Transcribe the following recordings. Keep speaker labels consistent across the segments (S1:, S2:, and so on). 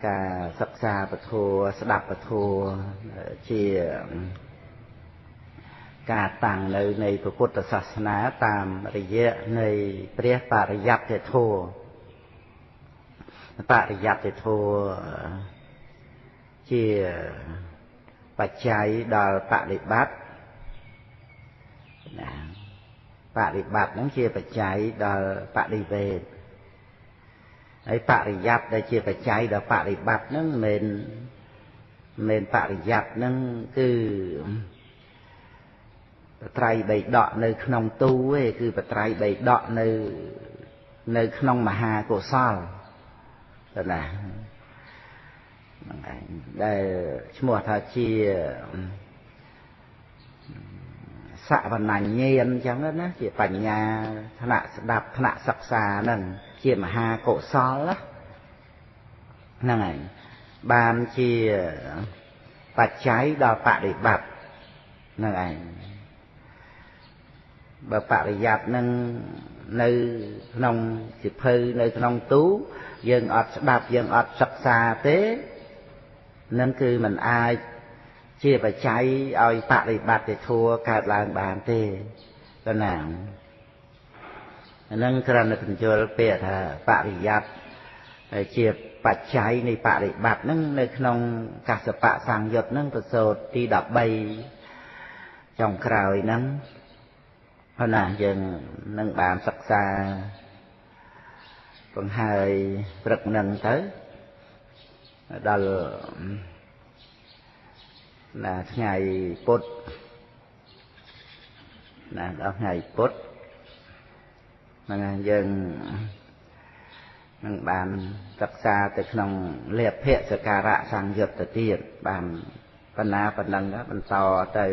S1: ការសិក្សាពធស្ដាប់ពធជាការតាំងនៅនៃពុទ្ធសាសនាតាមរយៈនៃព្រះបរិយត្តិធម៌បរិយត្តិធម៌ជាបច្ច័យដល់បដិបត្តិណាបដិបត្តិហ្នឹងជាបច្ច័យដល់បដិវេទហើយបរិយត្តិដែលជាបច្ច័យដល់បដិបត្តិហ្នឹងមិនមែនបរិយត្តិហ្នឹងគឺបត្រៃបីដកនៅក្នុងទូទេគឺបត្រៃបីដកនៅក្នុងមហាកុសលទៅណាហ្នឹងឯងដែលឈ្មោះថាជាសវនញ្ញាណអញ្ចឹងណាជាបញ្ញាថ្នាក់ស្ដាប់ថ្នាក់សិក្សាហ្នឹងជាមហាកុសលហ្នឹងឯងបានជាបច្ច័យដល់បដិបត្តិហ្នឹងឯងបើបរិយត្តិនឹងនៅក្នុងសិភៅនៅក្នុងទូយើងអត់ស្ដាប់យើងអត់សិក្សាទេនឹងគឺมันអាចជាបច្ច័យឲ្យបរិបត្តិធម៌កើតឡើងបានទេតើណាហ្នឹងគ្រាន់តែបញ្យល់ពាក្យថាបរិយត្តិជាបច្ច័យនៃបរិបត្តិហ្នឹងនៅក្នុងកសបៈសង្យុត្តហ្នឹងប្រសូតទី13ចុងក្រោយហ្នឹងប៉ុន្តែយើងនឹងបានសិក្សាបង្ហើយព្រឹកនឹងទៅដល់ណាថ្ងៃពុធណាដល់ថ្ងៃពុធហ្នឹងយើងនឹងបានសិក្សាទៅក្នុងលាភសការៈសង្យុត្តទៅទៀតបានបណ្ណាប៉ុណ្ណឹងបន្តទៅ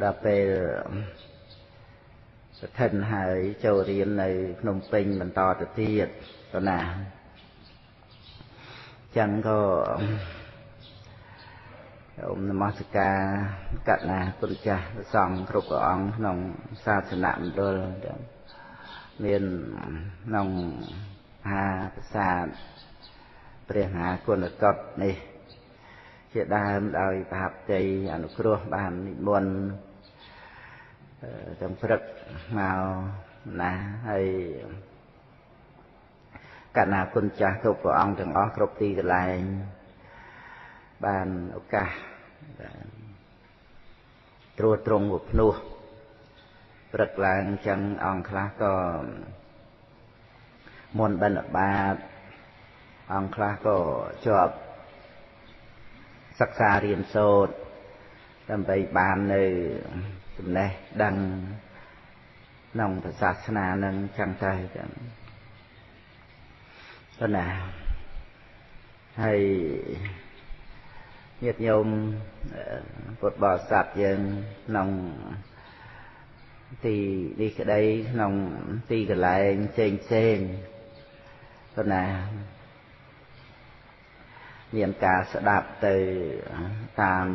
S1: ដល់ពេលស្ថិនហើយចូលរៀននៅភ្នំពេញបន្តទៅទៀតទៅណាចឹងក៏អមនមស្ការកណាគុណចាស់ព្រះសង្ឃគ្រប់ព្រះអង្គក្នុងសាសនមណ្ឌលមានក្នុងមហាប្រាសាទព្រះមហាគុណកុដនេះជាដើមដោយប្រហ័យអនុគ្រោះបាននិមន្តទាំងព្រឹកមកណាហើយកណាគុណចាស់គ្រប់ព្រះអង្គទាំងអស់គ្រប់ទីកន្លែងបានឱកាសត្រួតត្រងវភ្នោះព្រឹកឡើងអញ្ចឹងអង្គខ្លះក៏មុនបិណ្ឌបាតអង្គខ្លះក៏ជាប់សិក្សារៀនសូត្រដើម្បីបាននៅចំណេះដឹងក្នុងសាសនានឹងចឹងទៅចឹងប៉ុណ្ណាហើយញាតិញោមពុទ្ធបរិស័ទយើងក្នុងទីនេះក្តីក្នុងទីកន្លែងផ្សេងផ្សេងប៉ុណ្ណាមានការស្ដាប់ទៅតាម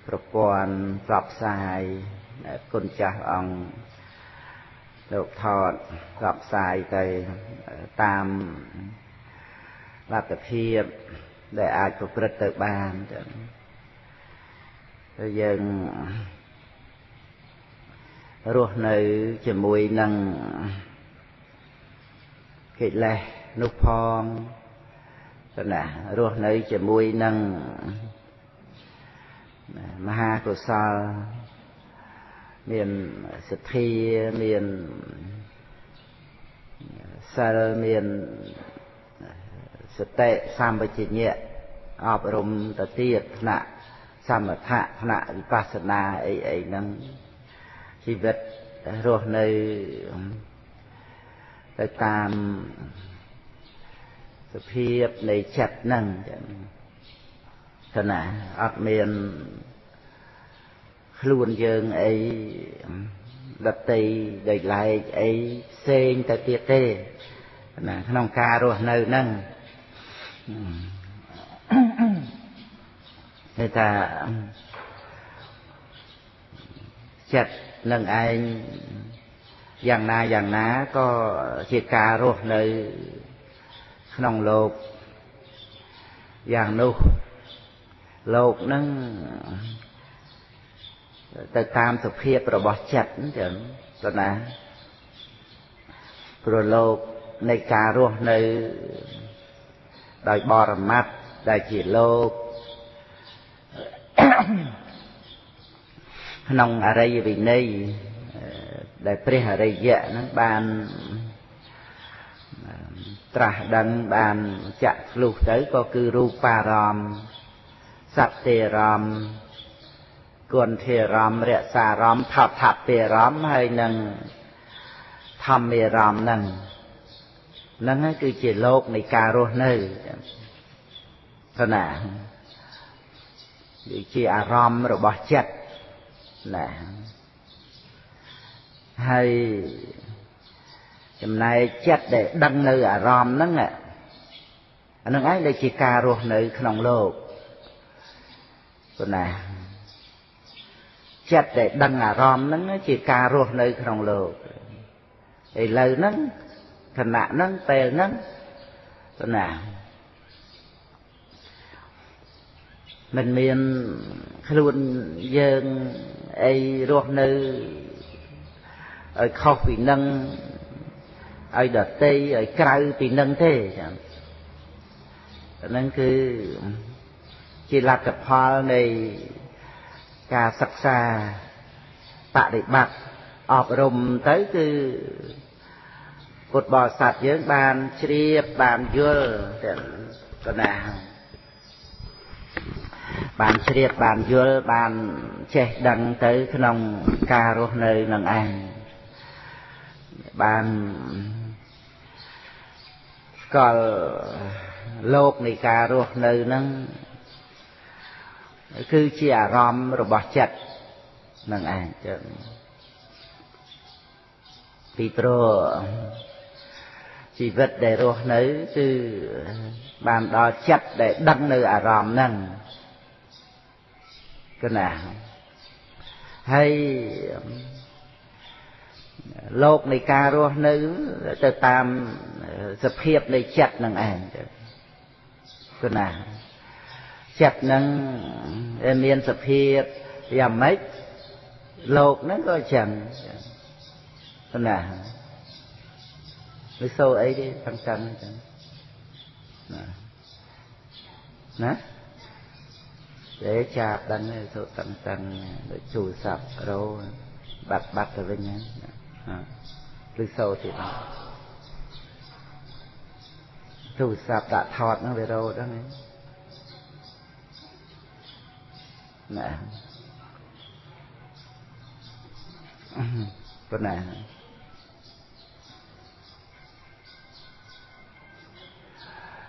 S1: ប្រព័ន្ធផ្សព្វផ្សាយគុណចាស់អង្គលោកថតផ្សព្វផ្សាយទៅតាមលទ្ធភាពដែលអាចប្រព្រឹត្តទៅបានចឹងយើងរស់នៅជាមួយនឹងកិលេសនោះផងទៅណារស់នៅជាមួយនឹងមហាកុសលមានសទ្ធាមានសិលមានសតិសម្បជញ្ញៈអប់រំទៅទៀតថ្នាក់សមថៈថ្នាក់វិបស្សនាអីអីហ្នឹងជីវិតរស់នៅទៅតាមសភាពនៃចិត្តហ្នឹងចឹងទៅណាអត់មានខ្លួនយើងអីដតីដោយឡែកអីផ្សេងទៅទៀតទេណាក្នុងការរស់នៅហ្នឹងគេថាចិត្តនឹងឯងយ៉ាងណាយ៉ាងណាក៏ជាការរស់នៅ ក្នុងលោកយ៉ាងនោះលោកនឹងទៅតាមសភាពរបស់ចិត្តចឹងទៅណាព្រោះលោកនៃការរស់នៅដោយបរមត្តដែលជាលោកក្នុងអរិយវិន័យដែលព្រះអរិយៈហ្នឹងបានត្រាស់ដឹងបានចាក់ឆ្លុះទៅក៏គឺរូបារម្មណ៍សត្វទេរម្មណ៍គន្ធារម្មណ៍រសារម្មណ៍ថថទេរម្មណ៍ហើយនឹងធម្មារម្មណ៍ហ្នឹងហ្នឹងគឺជាលោកនៃការរស់នៅគណៈគឺជាអារម្មណ៍របស់ចិត្តណាហើយចំណែកចិត្តដែលដឹងនៅអារម្មណ៍ហ្នឹងអាហ្នឹងឯងដែលជាការរស់នៅក្នុងលោកគណៈចិត្តដែលដឹងអារម្មណ៍ហ្នឹងជាការរស់នៅក្នុងលោកឥឡូវហ្នឹងខណៈហ្នឹងពេលហ្នឹងគណៈមិនមានខ្លួនយើងអីរស់នៅឲ្យខុសពីនឹងឲ្យដតីឲ្យក្រៅពីនឹងទេចា៎ហ្នឹងគឺជាលទ្ធផលនៃការសិក្សាបដិបត្តិអប់រំទៅគឺពុទ្ធបរិស័ទយើងបានជ្រាបបានយល់ទាំងកណាបានជ្រាបបានយល់បានចេះដឹងទៅក្នុងការរស់នៅនឹងឯងបានស្គាល់លោកនៃការរស់នៅនឹងគឺជាអារម្មណ៍របស់ចិត្តនឹងឯងចឹងពីព្រោះជីវិតដែលរស់នៅគឺបានដល់ចិត្តដែលដឹងនៅអារម្មណ៍ហ្នឹងគណៈហើយលោកនៃការរស់នៅទៅតាមសភាពនៃចិត្តនឹងឯងគណៈចិត្តនឹងមានសភាពយ៉ាងម៉េចលោកហ្នឹងក៏ចឹងគណៈមិនសូអីទេតាំងចឹងចឹងណាណាđể chạp đánh số tầng tầng để chủ sập rồi bật bật rồiវិញឬសូទៀតទូរស័ព្ទដាក់ថតហ្នឹងវារោហ្នឹងណាប៉ុណ្ណា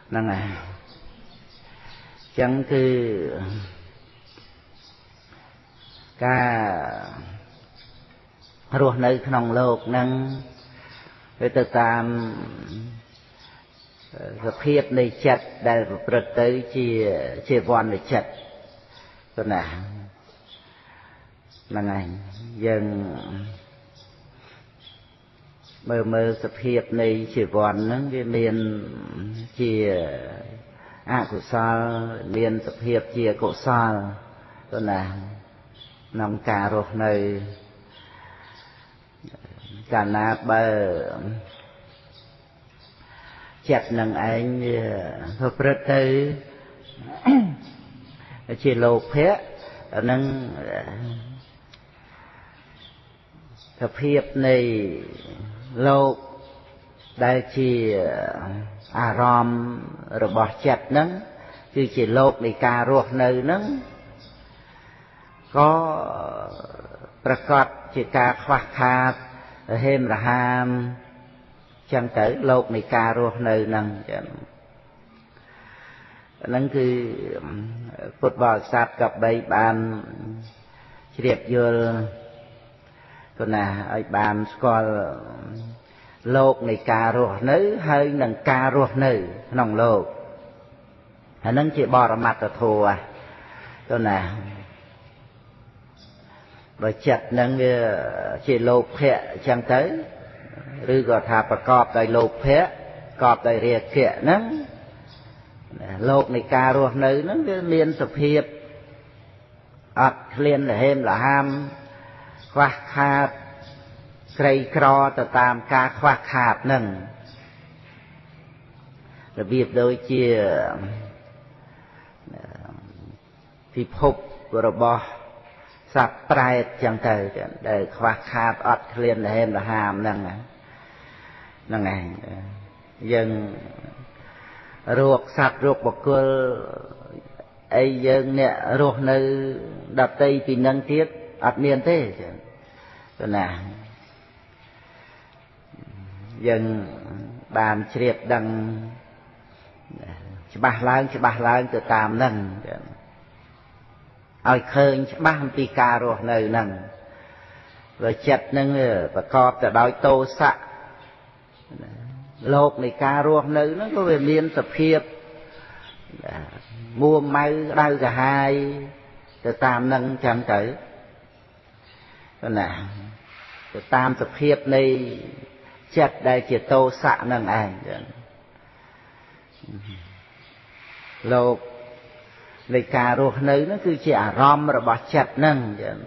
S1: ហ្នឹងហើយចឹងគឺការរស់នៅក្នុងលោកហ្នឹងវាទៅតាមសភាពនៃចិត្តដែលប្រព្រឹត្តទៅជាវណ្ណចិត្តទៅណាហ្នឹងហើយយើងមើលសភាពនៃជីវ័នហ្នឹងវាមានជាអកុសលមានសភាពជាកុសលទៅណាក្នុងការរស់នៅកាលណាបើចិត្តនឹងឯងប្រព្រឹត្តទៅជាលោភៈនឹងសភាពនៃលោកដែលជាអារម្មណ៍របស់ចិត្តហ្នឹងគឺជាលោកនៃការរស់នៅហ្នឹងក៏ប្រកាសជាការខ្វះខាតហេមរហាមចឹងទៅលោកនៃការរស់នៅហ្នឹងចឹងហ្នឹងគឺពុទ្ធបរិស័ទក៏បីបានជ្រាបយល់គណៈឲ្យបានស្គាល់លោកនៃការរស់នៅហើយនឹងការរស់នៅក្នុងលោកអាហ្នឹងជាបរមត្តធម៌ទៅណាបើចិត្តហ្នឹងវាជាលោភៈអញ្ចឹងទៅឬក៏ថាប្រកបដោយលោភៈ កបដោយរាគៈហ្នឹងលោកនៃការរស់នៅហ្នឹងវាមានសភាពអត់ឃ្លានលហេមលហាមខ្វះខាតក្រីក្រទៅតាមការខ្វះខាតហ្នឹងរបៀបដូចជាពិភពរបស់សត្វប្រែតចឹងទៅដែលខ្វះខាតអត់ឃ្លានលហេមលហាមហ្នឹងហ្នឹងឯងយើងរោគសត្វរោគបុគ្គលអីយើងអ្នករស់នៅដតីពីនឹងទៀតអត់មានទេចឹងណាយើងបានជ្រាបដឹងច្បាស់ឡើងច្បាស់ឡើងទៅតាមហ្នឹងឲ្យឃើញច្បាស់អំពីការរស់នៅហ្នឹងព្រោះចិត្តហ្នឹងប្រកបទៅដោយទោសៈលោកនៃការរស់នៅហ្នឹងក៏វាមានសភាពមួម៉ៅក្តៅក្រហាយទៅតាមហ្នឹងចឹងទៅណាទៅតាមសភាពនៃចិត្តដែលជាទោសៈហ្នឹងឯងចឹងលោកនៃការរស់នៅហ្នឹងគឺជាអារម្មណ៍របស់ចិត្តហ្នឹងចឹង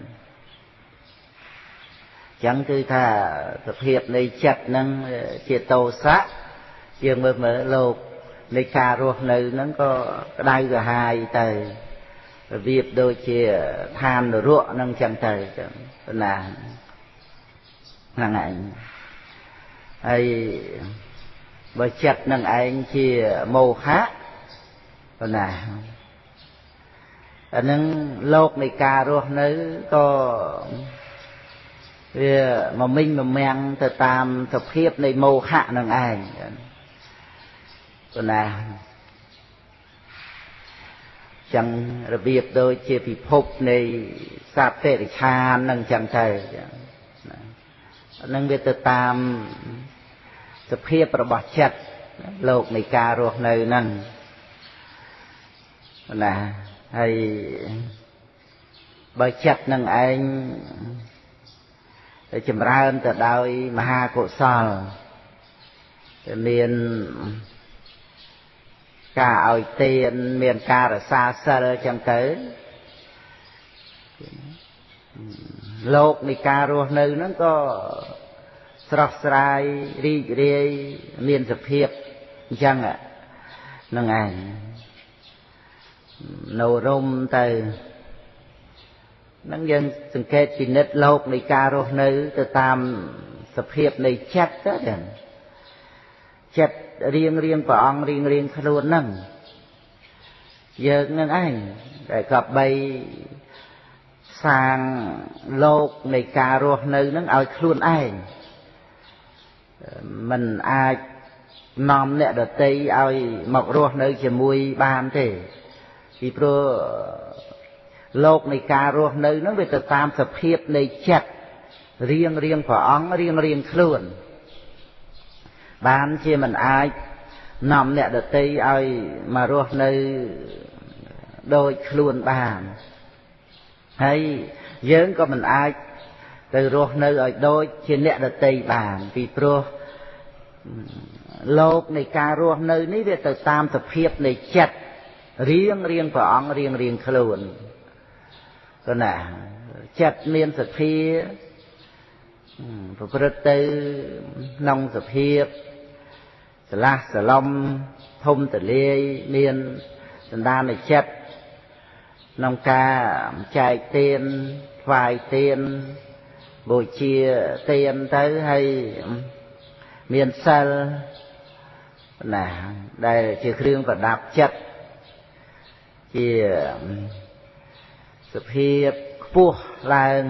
S1: ចឹងគឺថាសភាពនៃចិត្តហ្នឹងជាទោសៈជាមើលមើលលោកនៃការរស់នៅហ្នឹងក៏ក្តៅក្រហាយទៅរបៀបដូចជាឋាននរកហ្នឹងចឹងទៅចឹងណាហ្នឹងឯងហើយបើចិត្តនឹងឯងជាមោហៈណាអានឹងលោកនៃការរស់នៅក៏វាមមិញមមាំងទៅតាមសភាពនៃមោហៈនឹងឯងណាចឹងរបៀបដូចជាពិភពនៃសត្វតិរិឆាននឹងចឹងទៅណានឹងវាទៅតាមសភាពរបស់ចិត្តលោកនៃការរស់នៅហ្នឹងណាហើយបើចិត្តនឹងឯងចម្រើនទៅដោយមហាកុសលមានការឲ្យទានមានការរក្សាសិលចឹងទៅលោកនៃការរស់នៅហ្នឹងក៏ស្រស់ស្រាយរីករាយមានសភាពអញ្ចឹងហ្នឹងឯងនៅរំទៅហ្នឹងយើងសង្កេតពិនិត្យលោកនៃការរស់នៅទៅតាមសភាពនៃចិត្តទៅចឹងចិត្តរៀងរៀងព្រះអង្គរៀងរៀងខ្លួនហ្នឹងយើងនឹងឯងតែក៏បីសាងលោកនៃការរស់នៅហ្នឹងឲ្យខ្លួនឯងមិនអាចនាំអ្នកដទៃឲ្យមករស់នៅជាមួយបានទេពីព្រោះលោកនៃការរស់នៅហ្នឹងវាទៅតាមសភាពនៃចិត្តរៀងរៀងព្រះអង្គរៀងរៀងខ្លួនបានជាមិនអាចនាំអ្នកដទៃឲ្យមករស់នៅដូចខ្លួនបានហើយយើងក៏មិនអាចទៅរស់នៅឲ្យដូចជាអ្នកដទៃបានពីព្រោះលោកនៃការរស់នៅនេះវាទៅតាមសភាពនៃចិត្តរៀងរៀងព្រះអង្គរៀងរៀងខ្លួនក៏ណាចិត្តមានសទ្ធាប្រព្រឹត្តទៅក្នុងសភាពស្រឡះស្រឡំធំទលាយមានសន្តានចិត្តក្នុងការចែកទានថ្វាយទានបូជាទានទៅហើយមានសិលណាដែលជាគ្រឿងប្រដាប់ចិត្តជាសភាពខ្ពស់ឡើង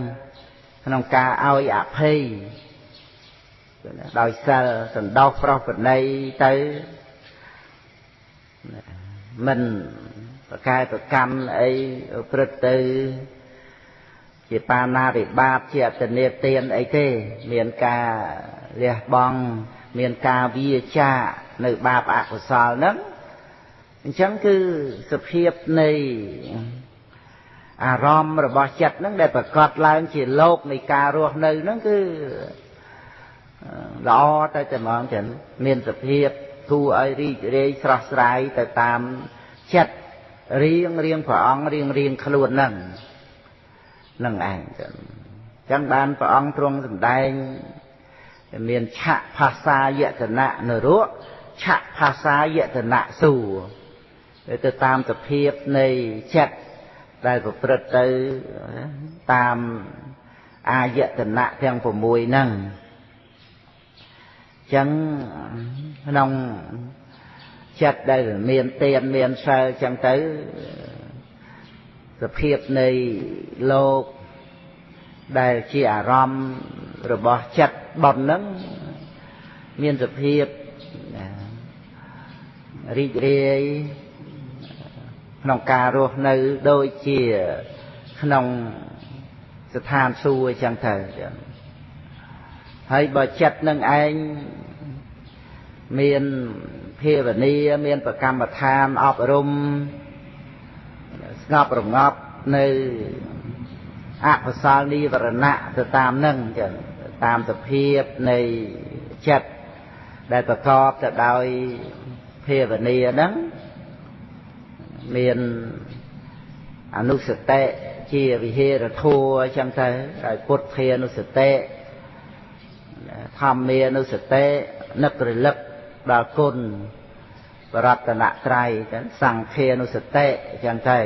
S1: ក្នុងការឲ្យអភ័យដោយសិលសន្តោសប្រោសប្រណីទៅមិនប្រកែប្រកម្មអីព្រឹត្តទៅជាបាណារិបាតជាអតនេទានអីទេមានការលះបង់មានការវាចានៅបាបអកុសលហ្នឹងអញ្ចឹងគឺសភាពនៃអារម្មណ៍របស់ចិត្តហ្នឹងដែលប្រកាសឡើងជាលោកនៃការរស់នៅហ្នឹងគឺល្អទៅតែហ្មងចឹងមានសភាព គួរឲ្យរីករាយស្រស់ស្រាយទៅតាមចិត្តរៀងរៀងព្រះអង្គរៀងរៀងខ្លួនហ្នឹងនឹងឯងចឹងចឹងបានព្រះអង្គទ្រង់សម្ដែងមានឆៈភាសាយតនៈនរកឆៈភាសាយតនៈសួគ៌ទៅតាមសភាពនៃចិត្តដែលប្រព្រឹត្តទៅតាមអាយតនៈទាំង6ហ្នឹងចឹងក្នុងចិត្តដែលមានទានមានសិលចឹងទៅសភាពនៃលោកដែលជាអារម្មណ៍របស់ចិត្តបុណ្យហ្នឹងមានសភាពរីករាយក្នុងការរស់នៅដូចជាក្នុងស្ថានសួគ៌ចឹងទៅហើយបើចិត្តនឹងឯងមានភាវនាមានប្រកម្មដ្ឋានអប់រំស្ងប់រងាប់នៅអកុសលនិវរណៈទៅតាមនឹងចឹងតាមសភាពនៃចិត្តដែលប្រកបទៅដោយភាវនាហ្នឹងមានអនុសតិជាវិហេរធម៌ចឹងទៅដោយពុទ្ធានុសតិធម្មានុសតិនឹករលឹកដល់គុណបរតនត្រ័យចឹងសង្ឃានុសតិចឹងទៅ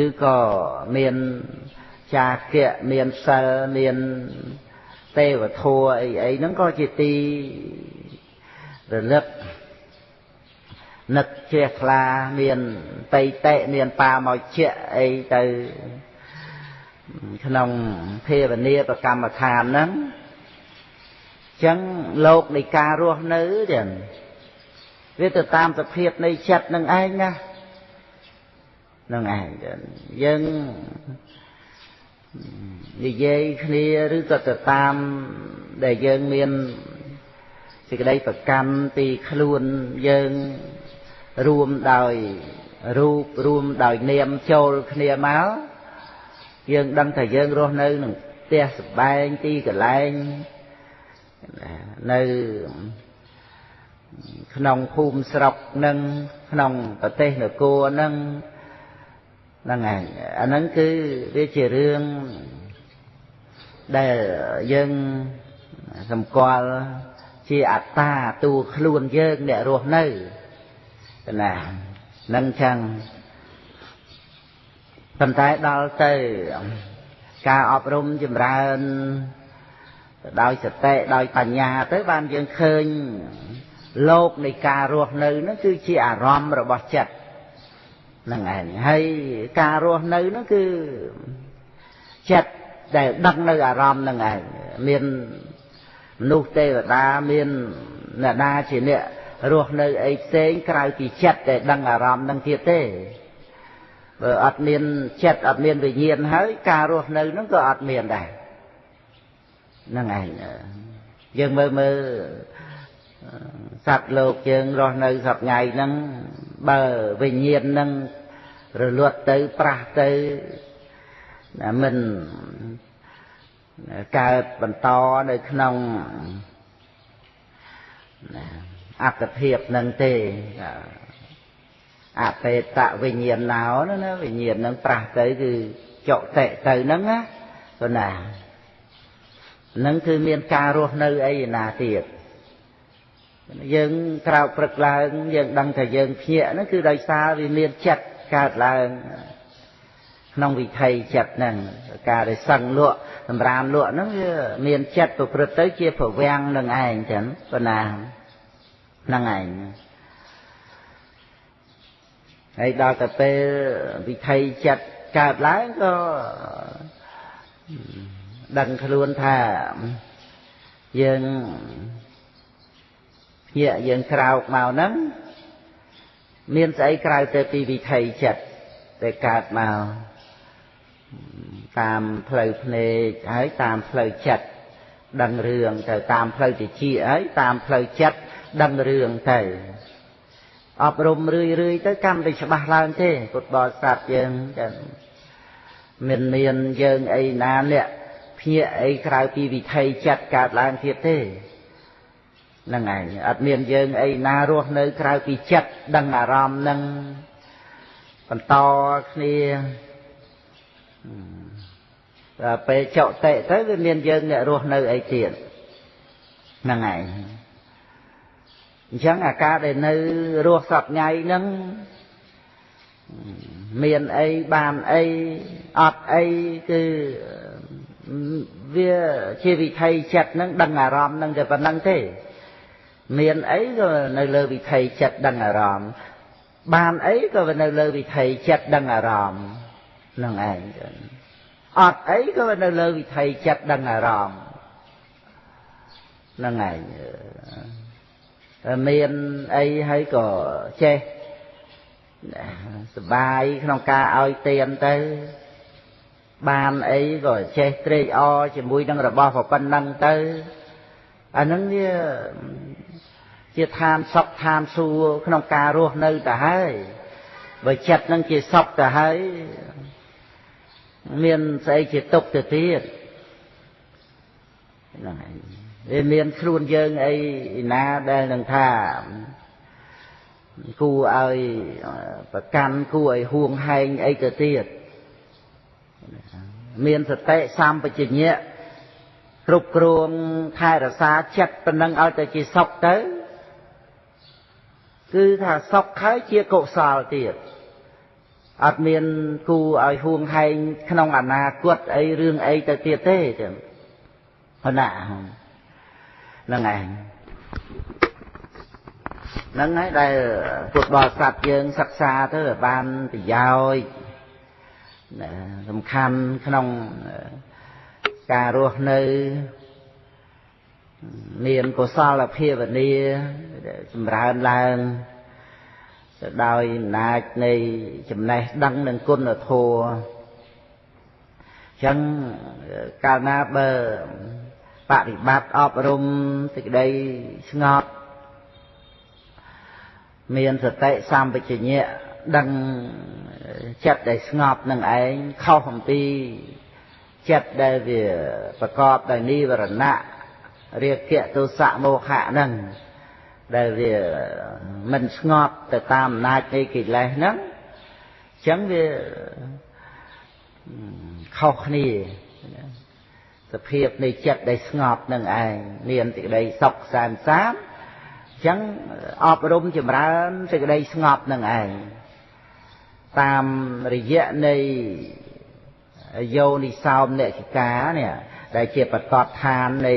S1: ឬក៏មានចាគៈមានសិលមានទេវធម៌អីអីហ្នឹងក៏ជាទីរលឹកនឹកជ្រះថ្លាមានបៃតិមានបាមកជាអីទៅក្នុងភាវនាប្រកម្មដ្ឋានហ្នឹងចឹងលោកនៃការរស់នៅចឹងវាទៅតាមសភាពនៃចិត្តនឹងឯងណានឹងឯងចឹងយើងនិយាយគ្នាឬក៏ទៅតាមដែលយើងមានសេចក្តីប្រកម្មពីខ្លួនយើងរួមដោយរូបរួមដោយនាមចូលគ្នាមកយើងដឹងថាយើងរស់នៅក្នុងផ្ទះសម្បែងទីកន្លែងនៅក្នុងភូមិស្រុកនឹងក្នុងប្រទេសនគរនឹងហ្នឹងឯងអាហ្នឹងគឺវាជារឿងដែលយើងសម្គាល់ជាអត្តាតួខ្លួនយើងអ្នករស់នៅណានឹងចឹងប៉ុន្តែដល់ទៅការអប់រំចម្រើនដោយសតិដោយបញ្ញាទៅបានយើងឃើញលោកនៃការរស់នៅហ្នឹងគឺជាអារម្មណ៍របស់ចិត្តហ្នឹងឯងហើយការរស់នៅហ្នឹងគឺចិត្តដែលដឹងនៅអារម្មណ៍ហ្នឹងឯងមានមនុស្សទេវតាមានអ្នកណាជាអ្នករស់នៅអីផ្សេងក្រៅពីចិត្តដែលដឹងអារម្មណ៍ហ្នឹងទៀតទេបើអត់មានចិត្តអត់មានវិញ្ញាណហើយការរស់នៅហ្នឹងក៏អត់មានដែរហ្នឹងឯងយើងមើលមើលសត្វលោកយើងរស់នៅសប្ថ្ងៃហ្នឹងបើវិញ្ញាណហ្នឹងរលត់ទៅប្រាស់ទៅណាមិនកើតបន្តនៅក្នុងអត្តភាពនឹងទេអបេតវិញ្ញាណណោណាវិញ្ញាណនឹងប្រាស់ទៅគឺចុតិទៅហ្នឹងណាប៉ុណ្ណានឹងគឺមានការរស់នៅអីណាទៀតយើងក្រោកព្រឹកឡើងយើងដឹងថាយើងភ្ញាក់ហ្នឹងគឺដោយសារវាមានចិត្តកើតឡើងក្នុងវិថីចិត្តហ្នឹងការដែលសឹងលក់សម្រាមលក់ហ្នឹងវាមានចិត្តប្រព្រឹត្តទៅជាប្រវាំងនឹងឯងចឹងប៉ុណ្ណាហ្នឹងឯងហើយដល់ទៅពេលវិថីចិត្តកើតឡើងក៏ដឹងខ្លួនថាយើងភ្ញាក់យើងក្រោកមកហ្នឹងមានស្អីក្រៅទៅពីវិថីចិត្តដែលកើតមកតាមផ្លូវភ្នែកហើយតាមផ្លូវចិត្តដឹងរឿងទៅតាមផ្លូវតិចហើយតាមផ្លូវចិត្តដឹងរឿងទៅអប់រំរឿយរឿយទៅកាន់តែច្បាស់ឡើងទេពុទ្ធបរិស័ទយើងចឹងមិនមានយើងអីណាអ្នកភ្ញាក់អីក្រៅពីវិថីចិត្តកើតឡើងទៀតទេ ហ្នឹងឯងអត់មានយើងអីណារស់នៅក្រៅពីចិត្តដឹងអារម្មណ៍នឹងបន្តគ្នាដល់ពេលចុតិទៅវាមានយើងអ្នករស់នៅអីទៀតហ្នឹងឯងអញ្ចឹងអាការដែលនៅរស់សប្ថ្ងៃហ្នឹងមានអីបានអីអត់អីគឺវាជាវិថីចិត្តហ្នឹងដឹងអារម្មណ៍ហ្នឹងតែប៉ុណ្្នឹងទេមានអីក៏នៅលើវិថីចិត្តដឹងអារម្មណ៍បានអីក៏វានៅលើវិថីចិត្តដឹងអារម្មណ៍ហ្នឹងឯងអត់អីក៏វានៅលើវិថីចិត្តដឹងអារម្មណ៍ហ្នឹងឯងមានអីហើយក៏ចេះសបាយក្នុងការឲ្យទានទៅបានអីក៏ចេះត្រេកអរជាមួយនឹងរបស់ប៉ុណ្ណឹងទៅអាហ្នឹងវាជាឋានសុខឋានសួគ៌ក្នុងការរស់នៅទៅហើយបើចិត្តនឹងជាសុខទៅហើយមានស្អីជាទុក្ខទៅទៀតហ្នឹងឯងវាមានខ្លួនយើងអីណាដែលនឹងថាគួរឲ្យប្រកាន់គួរឲ្យហួងហែងអីទៅទៀតមានសតិសម្បជញ្ញៈគ្រប់គ្រងថែរក្សាចិត្តប៉ុណ្ណឹងឲ្យទៅជាសុខទៅគឺថាសុខហើយជាកុសលទៀតអត់មានគួរឲ្យហួងហែងក្នុងអនាគតអីរឿងអីទៅទៀតទេចឹងប៉ុណ្ណាហ្នឹងឯងហ្នឹងហើយដែលពុទ្ធបរិស័ទយើងសិក្សាទៅឲ្យបានប្រយោជន៍សំខាន់ក្នុងការរស់នៅមានកុសលភាវនាចម្រើនឡើងទៅដោយអំណាចនៃចំណេះដឹងនិងគុណធម៌អញ្ចឹងកាលណាបើបរិបត្តិអប់រំសេចក្តីស្ងប់មានសតិសម្បជញ្ញៈដឹងចិត្តដែលស្ងប់នឹងឯងខុសអំពីចិត្តដែលវាប្រកបដោយនិវរណៈរាគៈទោសៈមោហៈហ្នឹងដែលវាមិនស្ងប់ទៅតាមអំណាចនៃកិលេសហ្នឹងអញ្ចឹងវាខុសគ្នាសភាពនៃចិត្តដែលស្ងប់នឹងឯងមានសេចក្តីសុខសែនសាមអញ្ចឹងអប់រំចម្រើនសេចក្តីស្ងប់នឹងឯងតាមរយៈនៃយោនិសោមនសិកានេះដែលជាបតតឋាននៃ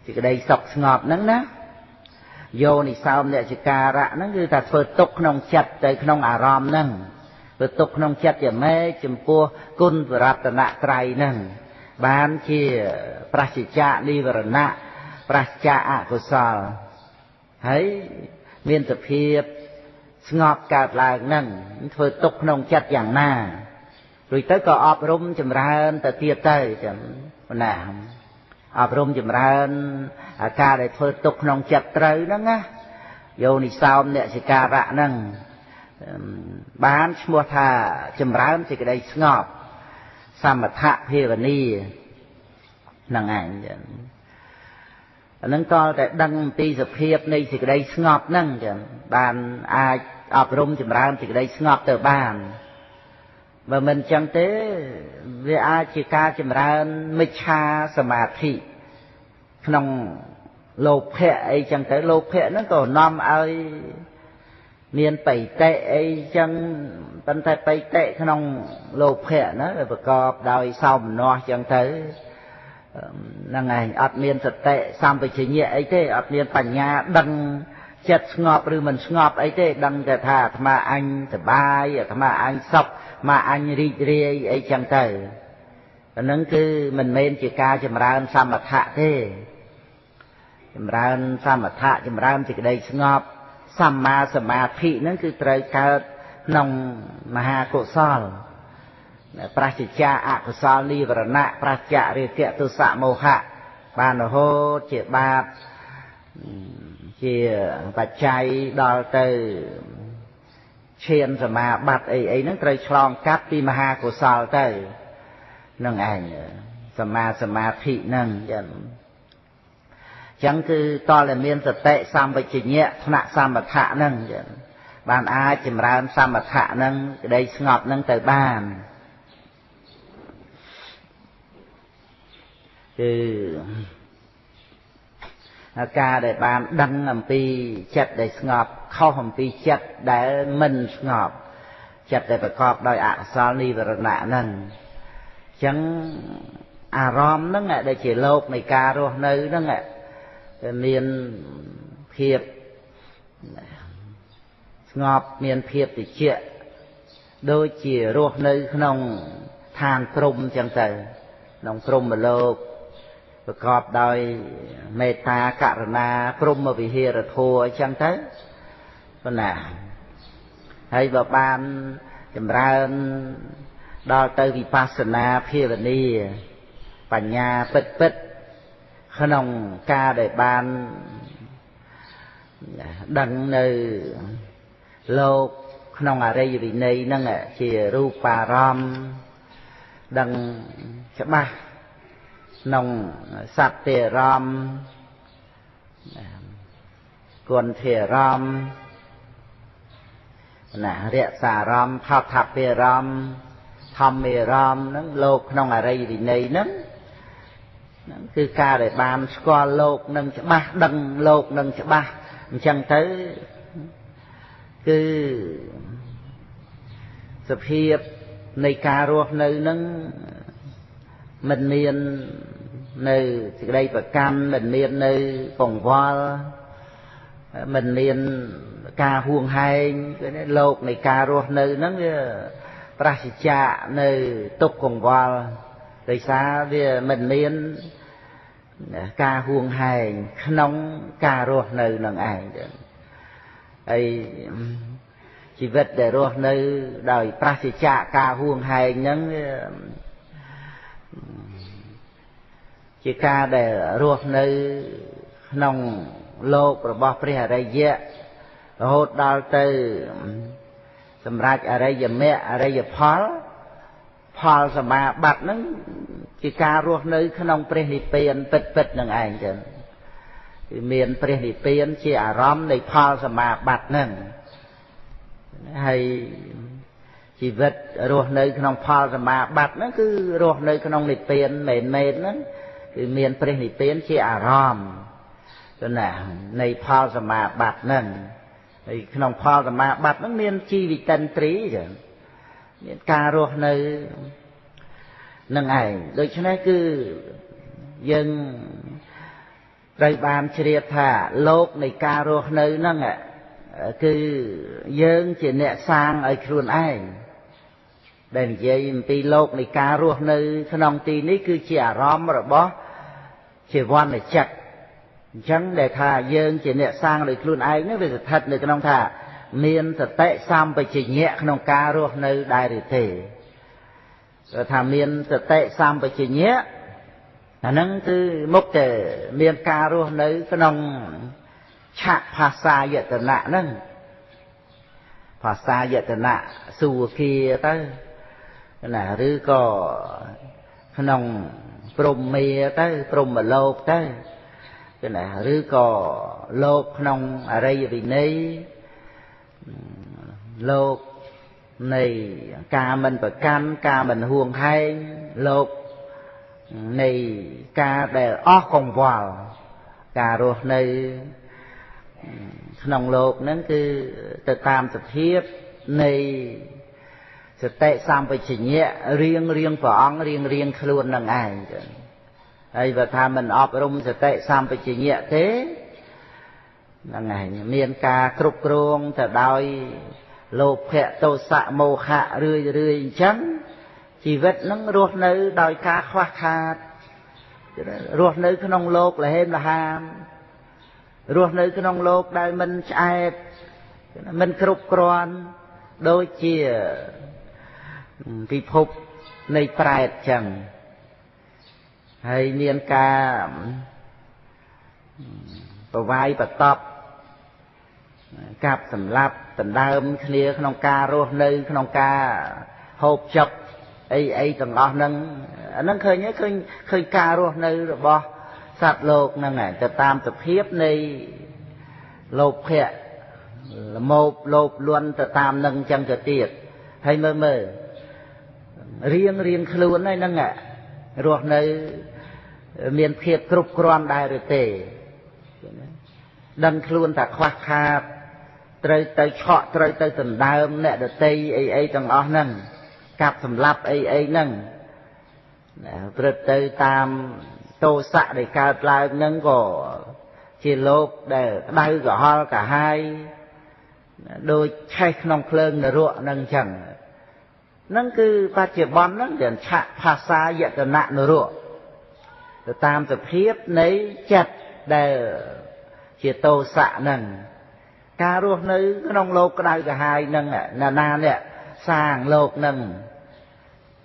S1: សេចក្តីសុខស្ងប់ហ្នឹងណាយោនិសោមនសិការៈហ្នឹងគឺថាធ្វើទុកក្នុងចិត្តទៅក្នុងអារម្មណ៍ហ្នឹងធ្វើទុកក្នុងចិត្តយ៉ាងម៉េចចំពោះគុណរតនត្រ័យហ្នឹងបានជាប្រសិជ្ជៈនិវរណៈប្រសិជ្ជៈអកុសលហើយមានសភាពស្ងប់កើតឡើងហ្នឹងធ្វើទុកក្នុងចិត្តយ៉ាងណារួចទៅក៏អប់រំចម្រើនទៅទៀតទៅចឹងណាអប់រំចម្រើនអាការដែលធ្វើទុកក្នុងចិត្តត្រូវហ្នឹងណាយោនិសោមនសិការៈហ្នឹងបានឈ្មោះថាចម្រើនសេចក្តីស្ងប់សមថភាវនាហ្នឹងឯងចឹងអាហ្នឹងក៏តែដឹងពីសភាពនៃសេចក្តីស្ងប់ហ្នឹងចឹងបានអាចអប់រំចម្រើនសេចក្តីស្ងប់ទៅបានបើមិនចឹងទេវាអាចជាការចម្រើនមិច្ឆាសមាធិក្នុងលោភៈអីចឹងទៅលោភៈហ្នឹងក៏នាំឲ្យមានបិតិអីចឹងប៉ុន្តែបិតិក្នុងលោភៈណាវាប្រកបដោយសោមនស្សចឹងទៅហ្នឹងឯងអត់មានសតិសម្បជញ្ញៈអីទេអត់មានបញ្ញាដឹងចិត្តស្ងប់ឬមិនស្ងប់អីទេដឹងតែថាអាត្មាអញសប្បាយអាត្មាអញសុខមកអញរីករាយអីចឹងទៅអាហ្នឹងគឺមិនមែនជាការចម្រើនសមថៈទេចម្រើនសមថៈចម្រើនសេចក្តីស្ងប់សម្មាសមាធិហ្នឹងគឺត្រូវកើតក្នុងមហាកុសលប្រសិជ្ជៈអកុសលនិវរណៈប្រសិជ្ជៈរាគៈទោសៈមោហៈបានរហូតជាបាបជាបច្ច័យដល់ទៅឈានសមាបត្តិអីអីហ្នឹងត្រូវឆ្លងកាត់ពីមហាកុសលទៅនឹងឯងសម្មាសមាធិហ្នឹងចឹង ចឹងគឺតលតែមានសតិសម្បជញ្ញៈថ្នាក់សមថៈហ្នឹងបានអាចចម្រើនសមថៈហ្នឹងក្តីស្ងប់ហ្នឹងទៅបានគឺការដែលបានដឹងអំពីចិត្តដែលស្ងប់ខុសអំពីចិត្តដែលមិនស្ងប់ចិត្តដែលប្រកបដោយអកុសលនិវរណៈហ្នឹងអញ្ចឹងអារម្មណ៍ហ្នឹងដែលជាលោកនៃការរស់នៅហ្នឹងមានភាពស្ងប់មានភាពតិចដូចជារស់នៅក្នុងឋានព្រំអញ្ចឹងទៅក្នុងព្រំលោកប្រកបដោយមេត្តាករុណាព្រហ្មវិហារធម៌អញ្ចឹងទៅប៉ុណ្ណាហើយបើបានចម្រើនដល់ទៅវិបស្សនាភាវនាបញ្ញាពិតពិតក្នុងការដែលបានដឹងនៅលោកក្នុងអរិយវិន័យហ្នឹងជារូបារម្មណ៍ដឹងច្បាស់ក្នុងសត្វអារម្មណ៍គុណធារម្មណ៍ណារក្សាអារម្មណ៍ផោដ្ឋព្យារម្មណ៍ធម្មារម្មណ៍ហ្នឹងលោកក្នុងអរិយវិន័យហ្នឹងគឺការដែលបានស្គាល់លោកនឹងច្បាស់ដឹងលោកនឹងច្បាស់អញ្ចឹងទៅគឺសភាពនៃការរស់នៅនឹងមិនមាននៅសេចក្តីប្រកាន់មិនមាននៅកង្វល់មិនមានការហួងហែងគឺលោកនៃការរស់នៅហ្នឹងវាប្រសិជ្ជៈនៅទុក្ខកង្វល់ដោយសារវាមិនមានការហួងហែងក្នុងការរស់នៅនឹងឯងចឹងហើយជីវិតដែលរស់នៅដោយប្រសិជ្ជៈការហួងហែងហ្នឹងជាការដែលរស់នៅក្នុងលោករបស់ព្រះអរិយៈរហូតដល់ទៅសម្រេចអរិយមគ្គអរិយផលផលសមាបត្តិហ្នឹងជាការរស់នៅក្នុងព្រះនិព្វានពិតពិតនឹងឯងចឹងគឺមានព្រះនិព្វានជាអារម្មណ៍នៃផលសមាបត្តិហ្នឹងហើយជីវិតរស់នៅក្នុងផលសមាបត្តិហ្នឹងគឺរស់នៅក្នុងនិព្វានមែនមែនហ្នឹងគឺមានព្រះនិព្វានជាអារម្មណ៍ទៅណានៃផលសមាបត្តិហ្នឹងហើយក្នុងផលសមាបត្តិហ្នឹងមានជីវិតិន្ទ្រីចឹងមានការរស់នៅនឹងឯងដូច្នេះគឺយើងត្រូវបានជ្រាបថាលោកនៃការរស់នៅហ្នឹងគឺយើងជាអ្នកសាងឲ្យខ្លួនឯងដែលនិយាយអំពីលោកនៃការរស់នៅក្នុងទីនេះគឺជាអារម្មណ៍របស់ជីវនចិត្តអញ្ចឹងដែលថាយើងជាអ្នកសាងដោយខ្លួនឯងនេះវាស្ថិតនៅក្នុងថាមានសតិសម្បជញ្ញៈក្នុងការរស់នៅដែរឬទេបើថាមានសតិសម្បជញ្ញៈអាហ្នឹងគឺមុខតែមានការរស់នៅក្នុងឆាកភាសាយតនៈហ្នឹងភាសាយតនៈសុគាទៅណាឬក៏ក្នុងព្រហ្មាទៅព្រហ្មលោកទៅគឺណាឬក៏លោកក្នុងអរិយវិន័យលោកនៃការមិនប្រកាន់ការមិនហួងហែងលោកនៃការដែលអស់កង្វល់ការរស់នៅក្នុងលោកហ្នឹងគឺទៅតាមសភាពនៃសតិសម្បជញ្ញៈរៀងរៀងព្រះអង្គរៀងរៀងខ្លួននឹងឯងចឹងហើយបើថាមិនអប់រំសតិសម្បជញ្ញៈទេហ្នឹងឯងមានការគ្រប់គ្រងទៅដោយលោភៈទោសៈមោហៈរឿយរឿយអញ្ចឹងជីវិតហ្នឹងរស់នៅដោយការខ្វះខាតរស់នៅក្នុងលោកលហេមលហាមរស់នៅក្នុងលោកដែលមិនឆ្អែតមិនគ្រប់គ្រាន់ដូចជាពិភពនៃប្រែតចឹងហើយមានការប្រវាយបតប់កាប់សម្លាប់ដណ្ដើមគ្នាក្នុងការរស់នៅក្នុងការហូបចុកអីអីទាំងអស់ហ្នឹងអាហ្នឹងឃើញឃើញឃើញការរស់នៅរបស់ សត្វលោកហ្នឹងឯងទៅតាមសភាពនៃលោភៈល្មោភលោភលន់ទៅតាមនឹងចឹងទៅទៀតហើយមើលមើលរៀងរៀងខ្លួនហើយហ្នឹងរស់នៅមានភាពគ្រប់គ្រាន់ដែរឬទេដឹងខ្លួនថាខ្វះខាតត្រូវទៅឆក់ត្រូវទៅដណ្ដើមអ្នកដតីអីអីទាំងអស់ហ្នឹងកាប់សម្លាប់អីអីហ្នឹងព្រឹត្តទៅតាមទោសៈដែលកើតឡើងហ្នឹងក៏ជាលោកដែលក្តៅក្រហល់កាហាយដូចឆេះក្នុងភ្លើងនរកហ្នឹងចឹងហ្នឹងគឺបច្ចុប្បន្នហ្នឹងដែលឆាក់ភាសាយតនៈនរកទៅតាមសភាពនៃចិត្តដែលជាទោសៈហ្នឹងការរស់នៅក្នុងលោកក្តៅក្រហាយហ្នឹងណានាអ្នកសាងលោកហ្នឹង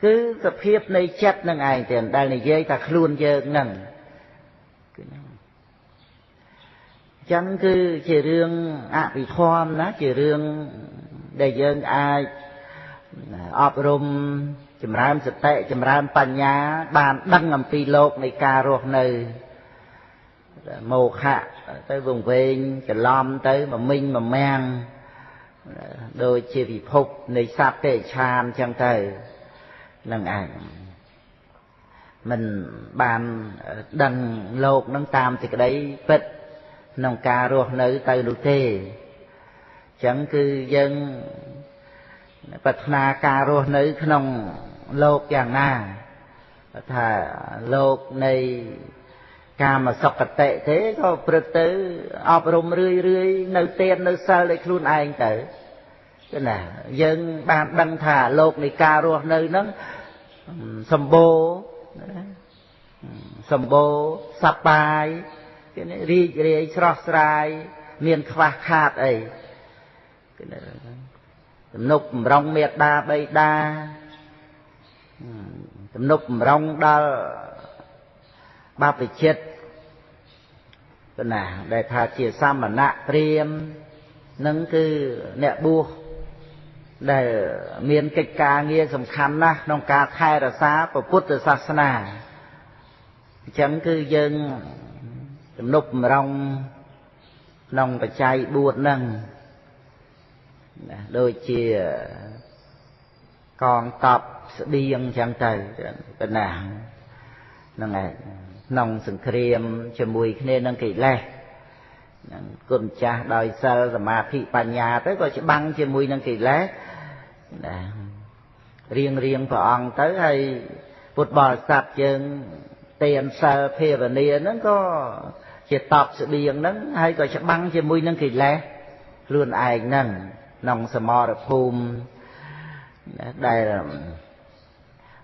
S1: គឺសភាពនៃចិត្តនឹងឯងទេដែលនិយាយថាខ្លួនយើងហ្នឹងគឺហ្នឹងចឹងគឺជារឿងអភិធម្មណាជារឿងដែលយើងអាចអប់រំចម្រើនសតិចម្រើនបញ្ញាបានដឹងអំពីលោកនៃការរស់នៅមោហៈទៅវង្វេងច្រឡំទៅមមិញមមាំងដូចជាពិភពនៃសត្វតិឆានចឹងទៅនឹងឯងមិនបានដឹងលោកនឹងតាមសេចក្តីពិតក្នុងការរស់នៅទៅនោះទេចឹងគឺយើងប្រាថ្នាការរស់នៅក្នុងលោកយ៉ាងណាថាលោកនៃកាមសុគតិទេក៏ព្រឹត្តទៅអប់រំរឿយរឿយនៅទាននៅសិលដោយខ្លួនឯងទៅគឺណាយើងបានដឹងថាលោកនៃការរស់នៅហ្នឹងសម្បូរសម្បូរសប្បាយគេរីករាយស្រស់ស្រាយមានខ្វះខាតអីគេទំនុកបំរុងមេត្តាបិតាទំនុកបំរុងដល់បព្វជិតណាដែលថាជាសមណៈព្រាហ្មណ៍នឹងគឺអ្នកបួសដែលមានកិច្ចការងារសំខាន់ណាស់ក្នុងការថែរក្សាពុទ្ធសាសនាអញ្ចឹងគឺយើងទំនុកបំរុងក្នុងបច្ច័យ4ហ្នឹងណាដូចជាកងតបស្បៀងអញ្ចឹងទៅប៉ុណ្ណាហ្នឹងឯងក្នុងសង្គ្រាមជាមួយគ្នានឹងកិលេសនឹងគុណចាស់ដោយសិលសមាធិបញ្ញាទៅក៏ច្បាំងជាមួយនឹងកិលេសណារៀងរៀងព្រះអង្គទៅហើយពុទ្ធបរិស័ទយើងទានសិលភាវនាហ្នឹងក៏ជាតបស្បៀងហ្នឹងហើយក៏ច្បាំងជាមួយនឹងកិលេសខ្លួនឯងហ្នឹងក្នុងសមរភូមិដែល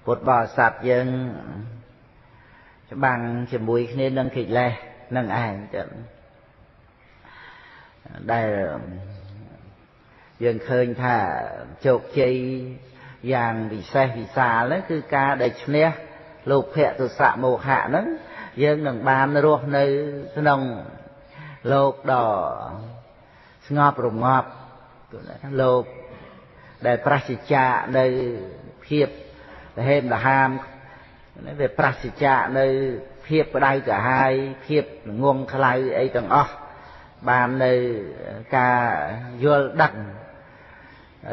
S1: ពុទ្ធបរិស័ទយើងច្បាំងជាមួយគ្នានឹងកិលេសនឹងឯងចឹងដែលយើងឃើញថាជោគជ័យយ៉ាងវិសេសវិសាលហ្នឹងគឺការដែលឈ្នះលោភៈទោសៈមោហៈហ្នឹងយើងនឹងបានរស់នៅក្នុងលោកដ៏ស្ងប់រងាប់លោកដែលប្រសិជ្ជៈនៅភាពរហេមរហាមវាប្រសិជ្ជៈនៅភាពក្តៅក្រហាយភាពងងខ្លៅអីទាំងអស់បាននៅការយល់ដឹង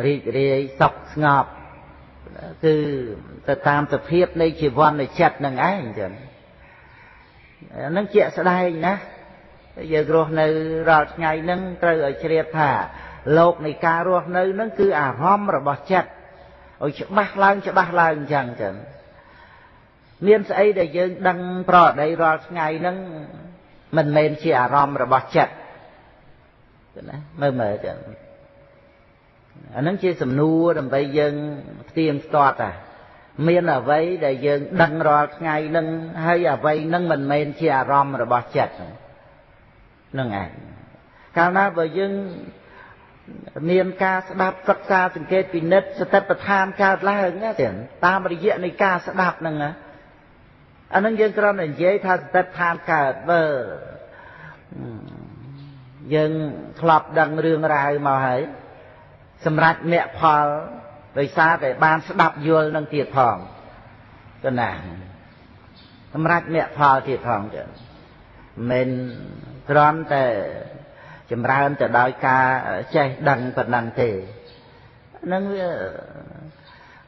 S1: រីករាយសុខស្ងប់គឺទៅតាមសភាពនៃជីវនចិត្តនឹងឯងចឹងហ្នឹងជាក់ស្ដែងណាយើងរស់នៅរាល់ថ្ងៃហ្នឹងត្រូវឲ្យជ្រាបថាលោកនៃការរស់នៅហ្នឹងគឺអារម្មណ៍របស់ចិត្តឲ្យច្បាស់ឡើងច្បាស់ឡើងចឹងចឹងមានស្អីដែលយើងដឹងប្រដីរាល់ថ្ងៃហ្នឹងមិនមែនជាអារម្មណ៍របស់ចិត្តណាមើលមើលចឹងអាហ្នឹងជាសំណួរដើម្បីយើងផ្ទៀងផ្ទាត់មានអ្វីដែលយើងដឹងរាល់ថ្ងៃហ្នឹងហើយអ្វីហ្នឹងមិនមែនជាអារម្មណ៍របស់ចិត្តហ្នឹងឯងកាលណាបើយើងមានការស្ដាប់សិក្សាសង្កេតពិនិត្យសតិប្បដ្ឋានកើតឡើងណាតាមរយៈនៃការស្ដាប់ហ្នឹងណាអាហ្នឹងយើងគ្រាន់តែនិយាយថាសតិប្បដ្ឋានកើតបើយើងធ្លាប់ដឹងរឿងរ៉ាវមកហើយសម្រាប់មគ្គផលដោយសារតែបានស្ដាប់យល់នឹងទៀតផងទៅណាសម្រាប់មគ្គផលទៀតផងចឹង មិនគ្រាន់តែចម្រើនទៅដោយការចេះដឹងប៉ុណ្ណឹងទេហ្នឹងវា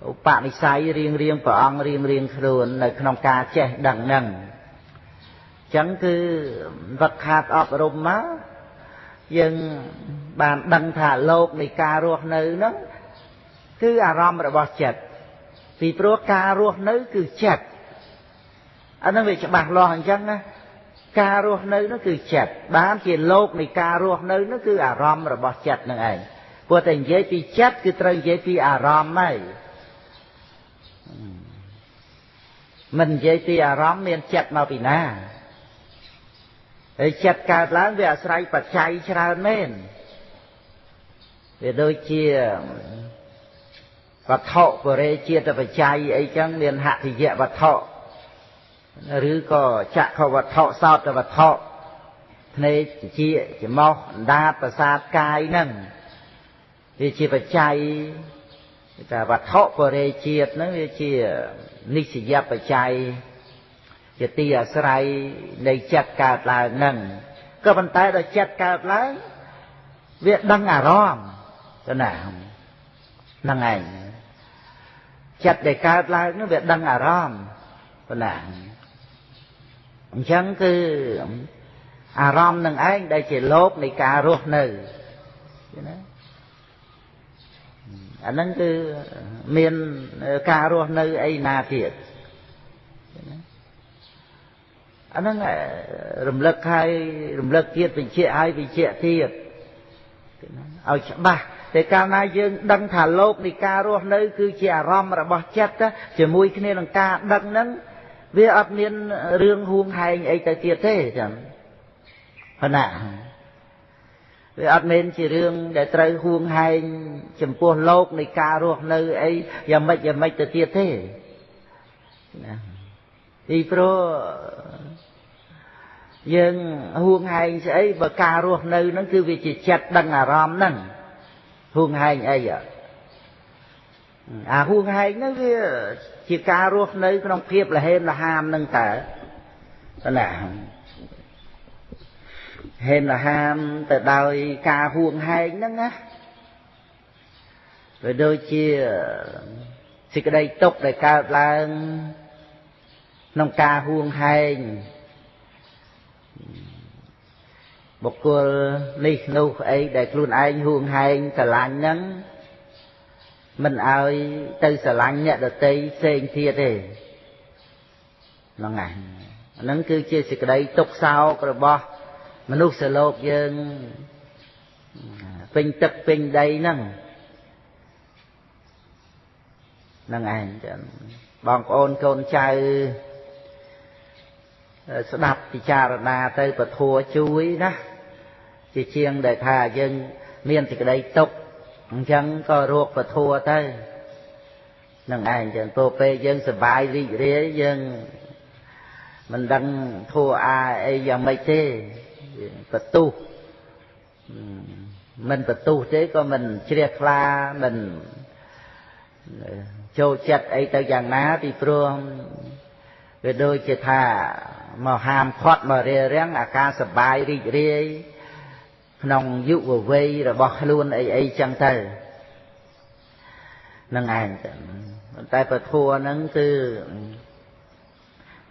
S1: ឧបនិស្ស័យរៀងរៀងព្រះអង្គរៀងរៀងខ្លួននៅក្នុងការចេះដឹងហ្នឹងអញ្ចឹងគឺវឹកខាតអប់រំមកយើងបានដឹងថាលោកនៃការរស់នៅហ្នឹងគឺអារម្មណ៍របស់ចិត្តពីព្រោះការរស់នៅគឺចិត្តអាហ្នឹងវាច្បាស់លាស់អញ្ចឹងណាការរស់នៅនោះគឺចិត្តបានជាលោកនៃការរស់នៅនោះគឺអារម្មណ៍របស់ចិត្តនឹងឯងព្រោះតែនិយាយពីចិត្តគឺត្រូវនិយាយពីអារម្មណ៍ហើយមិននិយាយពីអារម្មណ៍មានចិត្តមកពីណាហើយចិត្តកើតឡើងវាអាស្រ័យបច្ច័យច្រើនមែនវាដូចជាវត្ថុបរិជាតិបច្ច័យអីចឹងមានហតិយវត្ថុឬក៏ចក្ខុវត្ថុសោតវត្ថុភ្នែកជាច្រមុះអណ្ដាតប្រសាទកាយហ្នឹងវាជាបច្ច័យតែវត្ថុបរិជាតិហ្នឹងវាជានិស្សយបច្ច័យជាទីអាស្រ័យនៃចិត្តកើតឡើងហ្នឹងក៏ប៉ុន្តែដល់ចិត្តកើតឡើងវាដឹងអារម្មណ៍ទៅណាហ្នឹងឯងចិត្តដែលកើតឡើងហ្នឹងវាដឹងអារម្មណ៍ប៉ុណ្ណាអញ្ចឹងគឺអារម្មណ៍នឹងឯងដែលជាលោកនៃការរស់នៅណាអាហ្នឹងគឺមានការរស់នៅអីណាទៀតណាអាហ្នឹងរំលឹកហើយរំលឹកទៀតបញ្ជាក់ហើយបញ្ជាក់ទៀតឲ្យច្បាស់តែកាលណាយើងដឹងថាលោកនៃការរស់នៅគឺជាអារម្មណ៍របស់ចិត្តជាមួយគ្នានឹងការដឹងហ្នឹងវាអត់មានរឿងហួងហែងអីទៅទៀតទេចឹងប៉ុណ្ណាវាអត់មានជារឿងដែលត្រូវហួងហែងចំពោះលោកនៃការរស់នៅអីយ៉ាងម៉េចយ៉ាងម៉េចទៅទៀតទេណាពីព្រោះយើងហួងហែងស្អីបើការរស់នៅហ្នឹងគឺវាជាចិត្តដឹងអារម្មណ៍ហ្នឹងហួងហែងអីអាហួងហែងហ្នឹងវាជាការរស់នៅក្នុងភាពលហេមលហាមហ្នឹងតើណាហេមលហាមទៅដោយការហួងហែងហ្នឹងណាវាដូចជាសេចក្តីទុក្ខដែលកើតឡើងក្នុងការហួងហែងបុគ្គលនេះនោះអីដែលខ្លួនឯងហួងហែងស្រឡាញ់ហ្នឹងមិនឲ្យទៅស្រឡាញ់អ្នកដទៃផ្សេងទៀតទេហ្នឹងហើយហ្នឹងគឺជាសេចក្តីទុក្ខសោករបស់មនុស្សលោកយើងពេញទឹកពេញដីហ្នឹងហ្នឹងឯងចឹងបងប្អូនកូនចៅស្ដាប់ពិចារណាទៅពធជួយណាជាជាងដែលថាយើងមានសេចក្តីទុក្ខអញ្ចឹងក៏រកពធទៅនឹងឯងចឹងព្រោះពេលយើងសប្បាយរីករាយយើងមិនដឹងធัวអាអីយ៉ាងម៉េចទេបន្ទុះមិនបន្ទុះទេក៏មិនជ្រះថ្លាមិនចូលចិត្តអីទៅយ៉ាងណាពីព្រោះវាដូចជាថាមកហាមឃាត់មករារាំងអាការសប្បាយរីករាយក្នុងយុវវ័យរបស់ខ្លួនអីអីចឹងទៅនឹងឯងចឹងតែពធហ្នឹងគឺ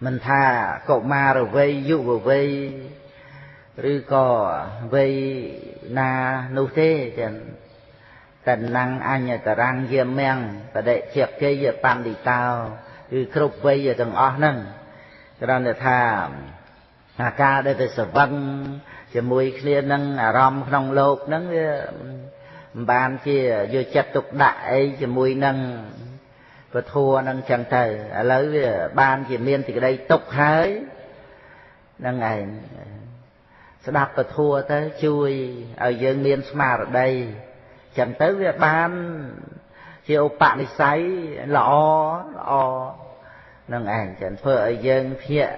S1: មិនថាកុមារវ័យយុវវ័យឬក៏វ័យណានោះទេចឹងតណ្ណੰអញ្ញតរੰយាមំបដិជាកិយបណ្ឌិតោគឺគ្រប់វ័យទាំងអស់ហ្នឹងគ្រាន់តែថាអាការដែលទៅស្វឹងជាមួយគ្នានឹងអារម្មណ៍ក្នុងលោកហ្នឹងវាមិនបានជាយកចិត្តទុកដាក់អីជាមួយនឹងពធហ្នឹងចឹងទៅឥឡូវវាបានជាមានសេចក្តីទុក្ខហើយហ្នឹងឯងស្ដាប់ពធទៅជួយឲ្យយើងមានស្មារតីចឹងទៅវាបានជាឧបនិស្ស័យល្អល្អនឹងឯងចឹងធ្វើឲ្យយើងភ្ញាក់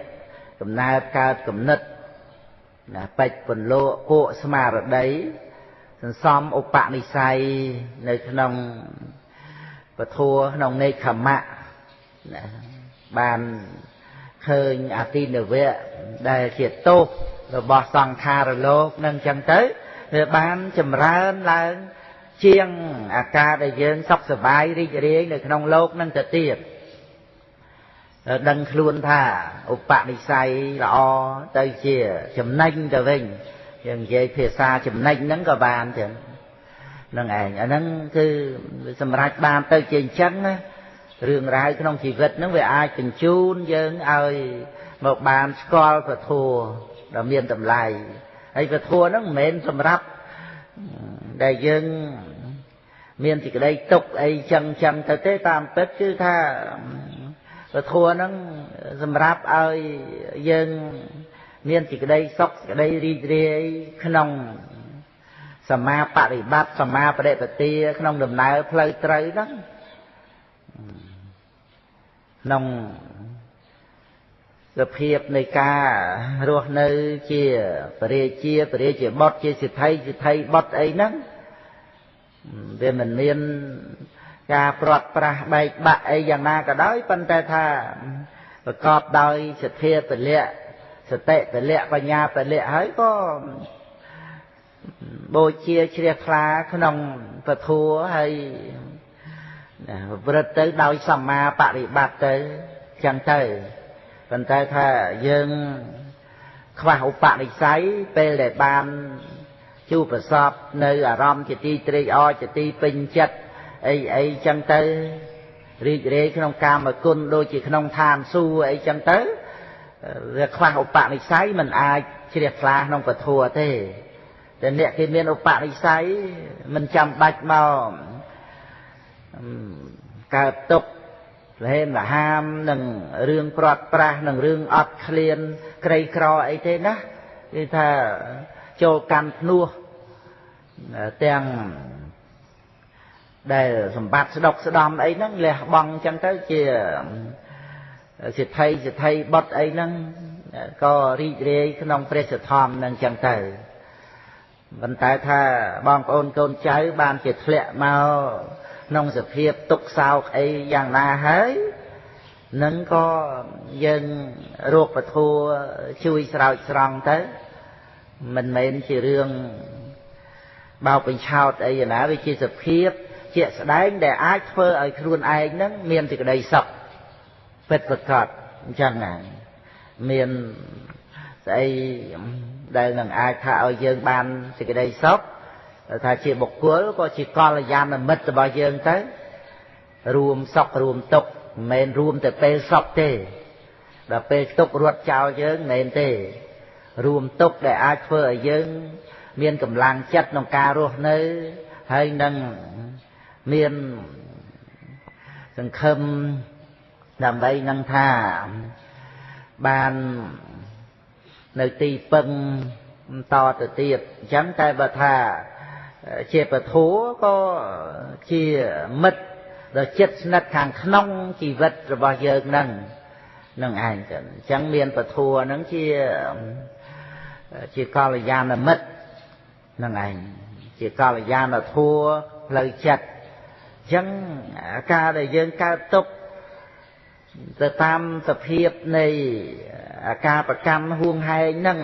S1: កំណើតកើតគំនិតណាបច្ចពន្លកពួកស្មារតីសន្សំឧបនិស្ស័យនៅក្នុងពធក្នុងនេខមៈណាបាន ឃើញអទិនវៈដែលជាទោសរបស់សង្ខារលោកនឹងចឹងទៅវាបានចម្រើនឡើងជាងអាការដែលយើងសុខសប្បាយរីករាយនៅក្នុងលោកនឹងទៅទៀតដឹងខ្លួនថាឧបនិស្ស័យល្អទៅជាចំណេញទៅវិញយើងនិយាយភាសាចំណេញហ្នឹងក៏បានចឹងនឹងឯងអាហ្នឹងគឺសម្រាប់បានទៅជាអញ្ចឹងណារឿងរ៉ាវក្នុងជីវិតហ្នឹងវាអាចបញ្ជូនយើងឲ្យមកបានស្គាល់ពធដ៏មានតម្លៃហើយពធហ្នឹងមិនមែនសម្រាប់ដែលយើងមានសេចក្តីទុកអីចឹងចឹងទៅទេតាមពិតគឺថាពធហ្នឹងសម្រាប់ឲ្យយើងមានសេចក្តីសុខសេចក្តីរីករាយក្នុងសមាបរិបត្តិសមាបដិបទាក្នុងដំណើរផ្លូវត្រូវហ្នឹងក្នុងសភាពនៃការរស់នៅជាព្រះរាជាព្រះរាជាបុត្រជាសិទ្ធិសិទ្ធិបុត្រអីហ្នឹងវាមិនមានការព្រាត់ប្រាសបែកបាក់អីយ៉ាងណាក៏ដោយប៉ុន្តែថាប្រកបដោយសទ្ធាពលៈសតិពលៈបញ្ញាពលៈហើយក៏បូជាជ្រះថ្លាក្នុងពធហើយប្រព្រឹត្តទៅដោយសម្មាបរិបត្តិទៅចឹងទៅប៉ុន្តែថាយើងខ្វះឧបនិស្ស័យពេលដែលបានជួបប្រសពនៅអារម្មណ៍ជាទីត្រេកអរជាទីពេញចិត្តអីអីចឹងទៅរីករាយក្នុងកាមគុណដូចជាក្នុងឋានសួគ៌អីចឹងទៅវាខ្វះឧបនិស្ស័យមិនអាចជ្រះថ្លាក្នុងពធទេតែអ្នកគេមានឧបនិស្ស័យមិនចាំបាច់មកកើតទុក្ខលហេមលហាមនឹងរឿងព្រាត់ប្រាសនឹងរឿងអត់ឃ្លានក្រីក្រអីទេណាគឺថាចូលកាន់ភ្នោះទាំងដែលសម្បត្តិស្ដុកស្ដំអីហ្នឹងលះបង់ចឹងទៅជាសិទ្ធិសិទ្ធិបុត្រអីហ្នឹងក៏រីករាយក្នុងព្រះសទ្ធំហ្នឹងចឹងទៅប៉ុន្តែថាបងប្អូនកូនចៅបានជាធ្លាក់មកក្នុងសភាពទុក្ខសោកអីយ៉ាងណាហើយនឹងក៏យើងរកពធជួយស្រោចស្រង់ទៅមិនមែនជារឿងបោកបញ្ឆោតអីណាវាជាសភាពជាក់ស្ដែងដែលអាចធ្វើឲ្យខ្លួនឯងហ្នឹងមានសេចក្តីសុខពិតប្រាកដអញ្ចឹងណាមានស្អីដែលនឹងអាចថាឲ្យយើងបានសេចក្តីសុខថាជាបុគ្គលក៏ជាកល្យាណមិត្តរបស់យើងទៅរួមសុខរួមទុក្ខមិនមែនរួមតែពេលសុខទេដល់ពេលទុក្ខរត់ចោលយើងមិនមែនទេរួមទុក្ខដែលអាចធ្វើឲ្យយើងមានកម្លាំងចិត្តក្នុងការរស់នៅហើយនឹងមានសង្ឃឹមដើម្បីនឹងថាបាននៅទីពឹងតទៅទៀតអញ្ចឹងតែបើថាជាពធក៏ជាមិត្តដ៏ជិតស្និទ្ធខាងក្នុងជីវិតរបស់យើងហ្នឹងនឹងឯងចឹងអញ្ចឹងមានពធហ្នឹងជាកល្យាណមិត្តនឹងឯងជាកល្យាណធម៌ផ្លូវចិត្តអញ្ចឹងការដែលយើងកើតទុក្ខទៅតាមសភាពនៃអាការប្រកម្មហួងហែងហ្នឹង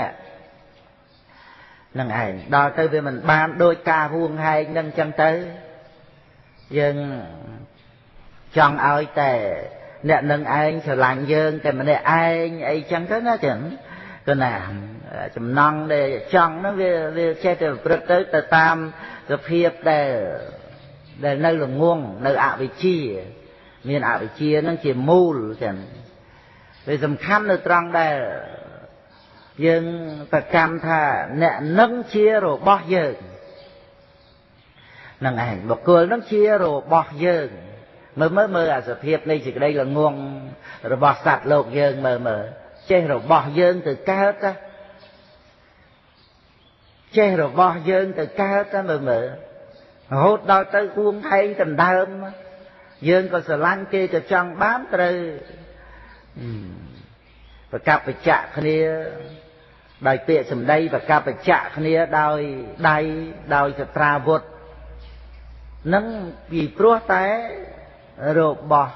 S1: នឹងឯងដល់ទៅវាមិនបានដោយការហួងហែងហ្នឹងចឹងទៅយើងចង់ឲ្យតែអ្នកនឹងឯងស្រឡាញ់យើងតែម្នាក់ឯងអីចឹងទៅណាចឹងគឺណាចំណងដែលចង់ហ្នឹងវាចេះតែប្រព្រឹត្តទៅទៅតាមសភាពដែលនៅល្ងងនៅអវិជ្ជាមានអវិជ្ជាហ្នឹងជាមូលចឹងវាសំខាន់នៅត្រង់ដែលយើងប្រកម្មថាអ្នកនឹងជារបស់យើងនឹងឯងបុគ្គលនឹងជារបស់យើងមើលមើលមើលអាសភាពនៃសេចក្តីល្ងងរបស់សត្វលោកយើងមើលមើលចេះរបស់យើងទៅកើតណាចេះរបស់យើងទៅកើតណាមើលមើលរហូតដល់ទៅហួងហែងដណ្ដើមយើងក៏ស្រឡាញ់គេក៏ចង់បានត្រូវប្រកបប្រចាក់គ្នាដោយពាក្យសម្ដីប្រកបប្រចាក់គ្នាដោយដៃដោយសត្រាវុធនឹងពីព្រោះតែរបស់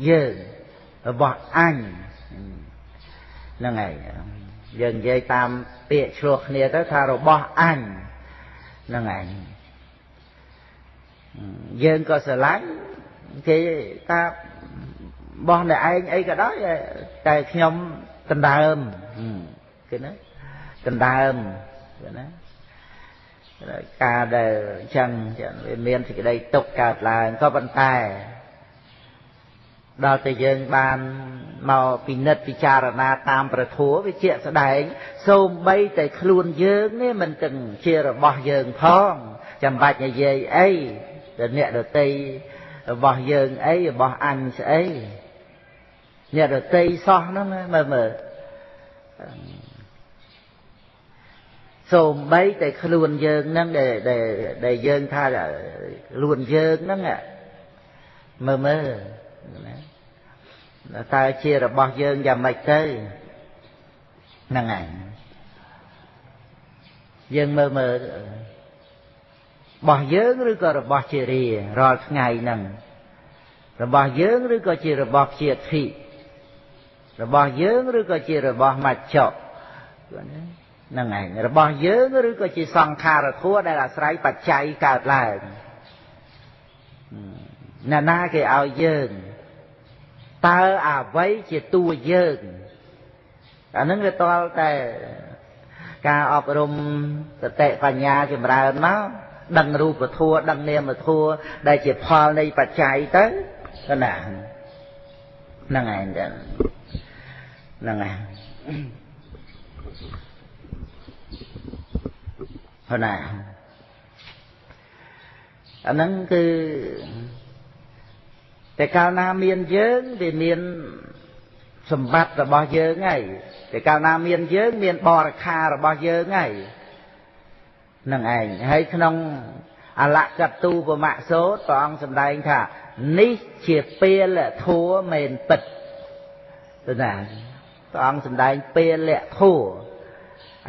S1: យើងរបស់អញ ហ្នឹងឯងយើងនិយាយតាមពាក្យឆ្លោះគ្នាទៅថារបស់អញហ្នឹងឯងយើងក៏ស្រឡាញ់គេថារបស់អ្នកឯងអីក៏ដោយតែខ្ញុំដណ្ដើមគេណាដណ្ដើមគេណាការដែលអញ្ចឹងវាមានសេចក្តីទុក្ខកើតឡើងក៏ប៉ុន្តែដល់តែយើងបានមកពិនិត្យពិចារណាតាមព្រះធម៌វាជាក់ស្ដែងសូម្បីតែខ្លួនយើងនេះមិនទាំងជារបស់យើងផងចាំបាច់និយាយអីតែអ្នកដទៃរបស់យើងអីរបស់អញស្អីអ្នកដទៃសោះហ្នឹងមើលមើលសូម្បីតែខ្លួនយើងហ្នឹងដែលយើងថាខ្លួនយើងហ្នឹងមើលមើលណាតើជារបស់យើងយ៉ាងម៉េចទៅហ្នឹងឯងយើងមើលមើលរបស់យើងឬក៏របស់ជារារាល់ថ្ងៃហ្នឹងរបស់យើងឬក៏ជារបស់ជាធិរបស់យើងឬក៏ជារបស់មច្ចុហ្នឹងឯងរបស់យើងឬក៏ជាសង្ខារធម៌ដែលអាស្រ័យបច្ច័យកើតឡើងអ្នកណាគេឲ្យយើងតើអ្វីជាតួយើងអាហ្នឹងវាតល់តែការអប់រំសតិបញ្ញាចម្រើនមកដឹងរូបធម៌ដឹងនាមធម៌ដែលជាផលនៃបច្ច័យទៅណាហ្នឹងឯងចឹងហ្នឹងឯងហ្នឹងណាអាហ្នឹងគឺតែកាលណាមានយើងវាមានសម្បត្តិរបស់យើងហើយតែកាលណាមានយើងមានបរិខារបស់យើងហើយនឹងឯងហើយក្នុងអលកទូបមៈសូត្រព្រះអង្គសម្ដែងថានេះជាពេលធัวមែនពិតទៅណាព្រះអង្គសម្ដែងពេលធัว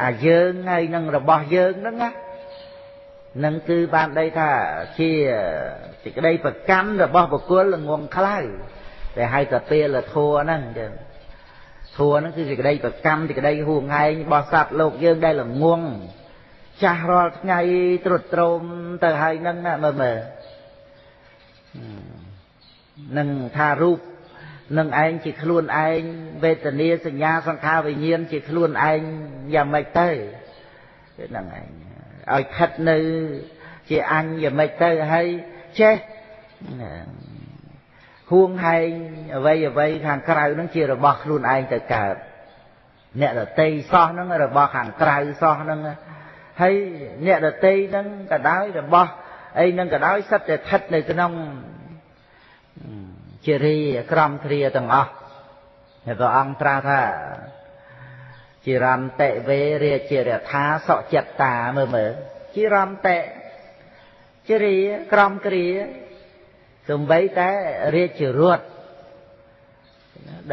S1: អាយើងហើយនឹងរបស់យើងហ្នឹងណានឹងគឺបានដីថាជាសេចក្តីប្រកម្មរបស់បុគ្គលល្ងងខ្លៅតែហៅថាពេលធัวហ្នឹងចឹងធัวហ្នឹងគឺសេចក្តីប្រកម្មសេចក្តីហួងហែងរបស់សត្វលោកយើងដែលល្ងងចាស់រាល់ថ្ងៃត្រុតត្រោមទៅហើយហ្នឹងណាមើលមើលនឹងថារូបនឹងឯងជាខ្លួនឯងវេទនាសញ្ញាសង្ខារវិញ្ញាណជាខ្លួនឯងយ៉ាងម៉េចទៅហ្នឹងឯងឲ្យខិតនៅជាអញយ៉ាងម៉េចទៅហើយចេះហួងហែងអ្វីអ្វីខាងក្រៅហ្នឹងជារបស់ខ្លួនឯងទៅកើតអ្នកដតីសោះហ្នឹងរបស់ខាងក្រៅសោះហ្នឹងហើយអ្នកដតីហ្នឹងក៏ដោយរបស់អីហ្នឹងក៏ដោយសិតតែស្ថិតនៅក្នុងជារាក្រមគ្រាទាំងអស់ហើយព្រះអង្គត្រាស់ថាជារន្តិវេរាជារដ្ឋាសុចិត្តតាមើលមើលជារន្តិជារាក្រមគ្រាសំបីតែរាជរត់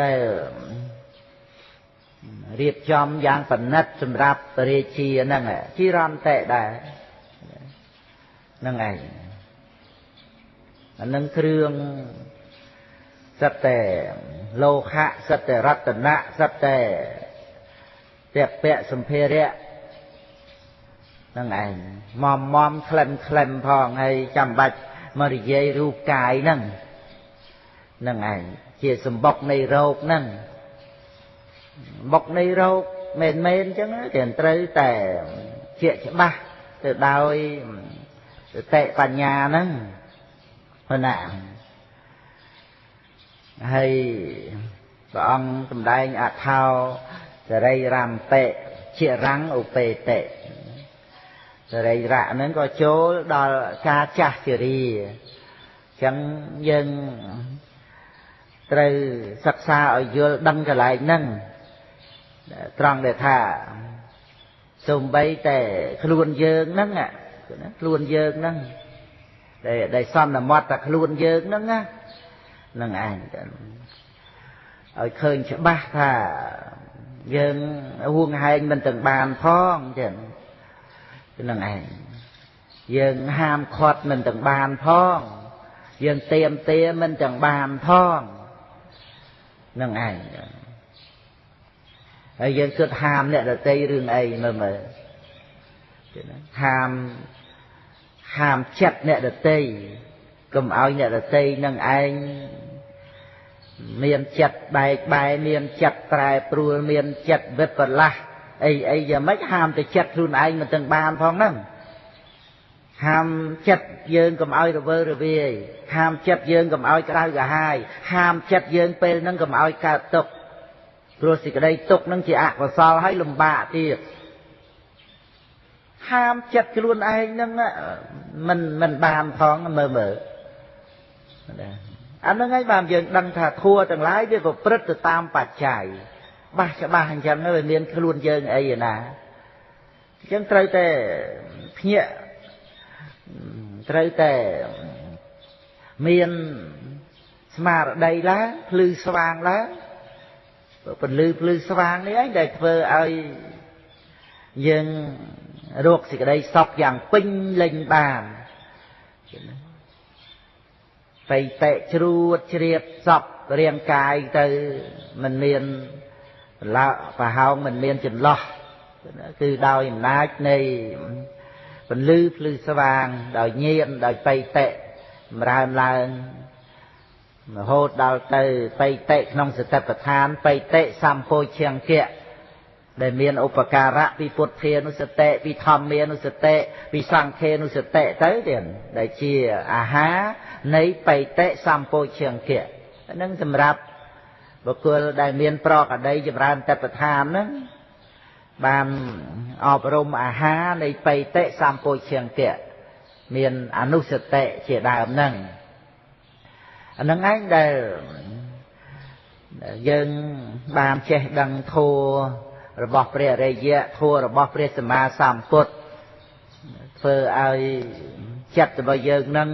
S1: ដែលរៀបចំយ៉ាងប្រណិតសម្រាប់រាជាហ្នឹងជារន្តិដែរហ្នឹងឯងអានឹងគ្រឿងសិតតែលោហៈសិតតែរតនៈសិតតែតពៈសម្ភារៈហ្នឹងឯងមមមក្លិនក្លិនផងហើយចាំបាច់មកនិយាយរូបកាយហ្នឹងហ្នឹងឯងជាសម្បុកនៃរោគហ្នឹងបុកនៃរោគមែនមែនអញ្ចឹងគេត្រូវតែជាច្បាស់ទៅដោយសតិបញ្ញាហ្នឹងណាហើយព្រះអង្គសម្ដែងអថោសរីរំតិជារੰឧបេតិសរីរៈហ្នឹងក៏ចូលដល់ការចាស់ជរាអញ្ចឹងយើងត្រូវសិក្សាឲ្យយល់ដឹងកន្លែងហ្នឹងត្រង់ដែលថាសូម្បីតែខ្លួនយើងហ្នឹងខ្លួនយើងហ្នឹងដែលសន្មត់តែខ្លួនយើងហ្នឹងណាហ្នឹងឯងឲ្យឃើញច្បាស់ថាយើងហួងហែងមិនទាំងបានផងចឹងហ្នឹងឯងយើងហាមឃាត់មិនទាំងបានផងយើងទៀមទាមិនទាំងបានផងហ្នឹងឯង ហើយយើងគិតហាមអ្នកដទៃរឿងអីមើលមើលហាមចិត្តអ្នកដទៃកុំឲ្យអ្នកដទៃនឹងឯងមានចិត្តបែកបែមានចិត្តប្រែប្រួលមានចិត្តវិបលាសអីអីយ៉ាងម៉េចហាមតែចិត្តខ្លួនឯងមិនទាំងបានផងហ្នឹងហាមចិត្តយើងកុំឲ្យរវើរវាយហាមចិត្តយើងកុំឲ្យក្តៅក្រហាយហាមចិត្តយើងពេលហ្នឹងកុំឲ្យកើតទុក្ខព្រោះសេចក្តីទុក្ខហ្នឹងជាអកុសលហើយលំបាកទៀតហាមចិត្តខ្លួនឯងហ្នឹងមិនបានផងមើលមើលអាហ្នឹងហើយបានយើងដឹងថាធัวទាំងឡាយវាប្រព្រឹត្តទៅតាមបច្ច័យបាសច្បាស់អញ្ចឹងវាមានខ្លួនយើងអីឯណាអញ្ចឹងត្រូវតែភ្ញាក់ត្រូវតែមានស្មារតីឡើងភ្លឺស្វាងឡើងពន្លឺភ្លឺស្វាងនេះឯងដែលធ្វើឲ្យយើងរកសេចក្តីសុខយ៉ាងពេញលេញបានបៃតេជ្រួតជ្រាបសពរាងកាយទៅមិនមានប្រហោងមិនមានចន្លោះគឺដោយអំណាចនៃពន្លឺភ្លឺស្វាងដោយញាណដោយបៃតេចម្រើនឡើងរហូតដល់ទៅបៃតេក្នុងសតិប្បដ្ឋានបៃតេសម្ពោឈង្គៈដែលមានឧបការៈពីពុទ្ធានុសតិពីធម្មានុសតិពីសង្ឃានុសតិទៅទៀតដែលជាអាហារនៃបៃតេសម្ពោឈង្គៈហ្នឹងសម្រាប់បុគ្គលដែលមានប្រកដីចម្រើនតបដ្ឋានហ្នឹងបានអប់រំអាហារនៃបៃតេសម្ពោឈង្គៈមានអនុសតិជាដើមហ្នឹងអាហ្នឹងឯងដែលយើងបានចេះដឹងធម៌របស់ព្រះអរិយៈធម៌របស់ព្រះសម្មាសម្ពុទ្ធធ្វើឲ្យចិត្តរបស់យើងនឹង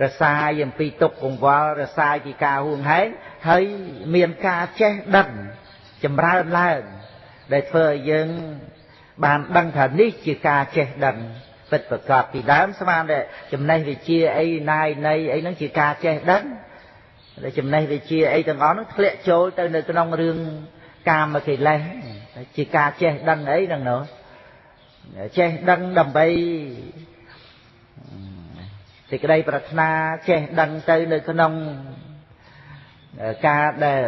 S1: រសាយអំពីទុក្ខកង្វល់រសាយពីការហួងហែងហើយមានការចេះដឹងចម្រើនឡើងដែលធ្វើឲ្យយើងបានដឹងថានេះជាការចេះដឹងពិតប្រាកដពីដើមស្មានតែចំណេះវិជ្ជាអីណាយនៃអីហ្នឹងជាការចេះដឹងតែចំណេះវិជ្ជាអីទាំងអស់ហ្នឹងធ្លាក់ចូលទៅនៅក្នុងរឿងកាមកិលេសជាការចេះដឹងអីហ្នឹងនោះចេះដឹងដើម្បីសេចក្តីប្រាថ្នាចេះដឹងទៅនៅក្នុងការដែល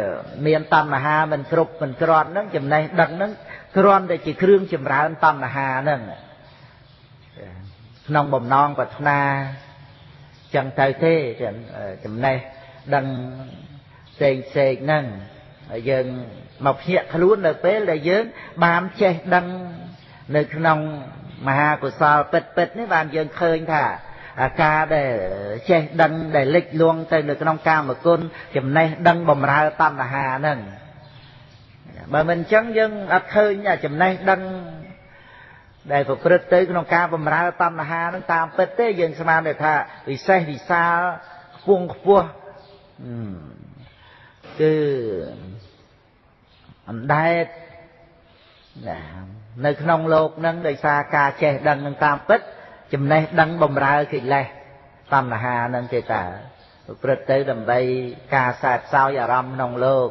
S1: មានតណ្ហាមិនគ្រប់មិនក្រាន់ហ្នឹងចំណេះដឹងហ្នឹងគ្រាន់តែជាគ្រឿងចម្រើនតណ្ហាហ្នឹងក្នុងបំណងប្រាថ្នាចឹងទៅទេចំណេះដឹងផ្សេងផ្សេងហ្នឹងយើងមកភ្ញាក់ខ្លួននៅពេលដែលយើងបានចេះដឹងនៅក្នុងមហាកុសលពិតពិតនេះបានយើងឃើញថាការដែលចេះដឹងដែលលិចលង់ទៅនៅក្នុងកាមគុណចំណេះដឹងបំរើតណ្ហាហ្នឹងបើមិនអញ្ចឹងយើងអត់ឃើញចំណេះដឹងដែលប្រព្រឹត្តទៅក្នុងការបំរើតណ្ហាហ្នឹងតាមពិតទេយើងស្មានតែថាវិសេសវិសាលខ្ពង់ខ្ពស់គឺអណ្ដែតណានៅក្នុងលោកហ្នឹងដោយសារការចេះដឹងនឹងតាមពិតចំណេះដឹងបំរើកិលេសតណ្ហាហ្នឹងទេតើប្រព្រឹត្តទៅដើម្បីការសែបសោយអារម្មណ៍ក្នុងលោក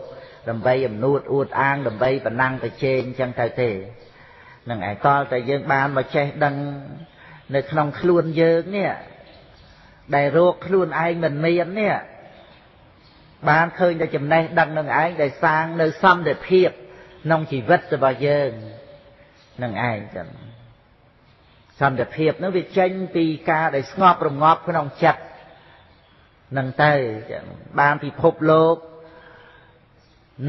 S1: ដើម្បីអំនួតអួតអាងដើម្បីប្រណាំងប្រជែងអញ្ចឹងទៅទេនឹងឯងតលតែយើងបានមកចេះដឹងនៅក្នុងខ្លួនយើងនេះដែលរោគខ្លួនឯងមិនមាននេះបានឃើញតែចំណេះដឹងនឹងឯងដែលសាងនៅសន្តិភាពក្នុងជីវិតរបស់យើងនឹងឯងចឹងសន្តិភាពនោះវាចេញពីការដែលស្ងប់រងាប់ក្នុងចិត្តនឹងទៅបានពិភពលោក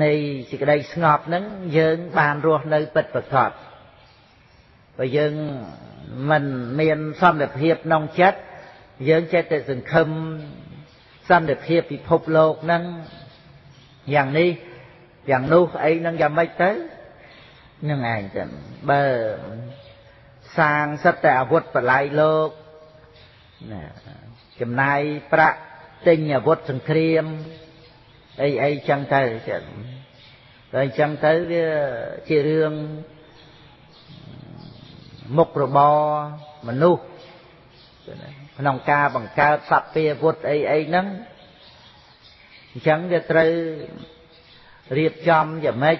S1: នៃសេចក្តីស្ងប់ហ្នឹងយើងបានរស់នៅពិតប្រាកដបើយើងមិនមានសន្តិភាពក្នុងចិត្តយើងចេះតែសង្ឃឹមសន្តិភាពពិភពលោកហ្នឹងយ៉ាងនេះយ៉ាងនោះអីហ្នឹងយ៉ាងម៉េចទៅនឹងឯងចឹងបើសាងសិតតែអាវុធបល័យលោកណាចំណាយប្រាក់ទិញអាវុធសង្គ្រាមអីអីចឹងទៅចឹងតែអញ្ចឹងទៅវាជារឿងមុខរបរមនុស្សក្នុងការបង្កើតសព្វាវុធអីអីហ្នឹងអញ្ចឹងវាត្រូវរៀបចំយ៉ាងម៉េច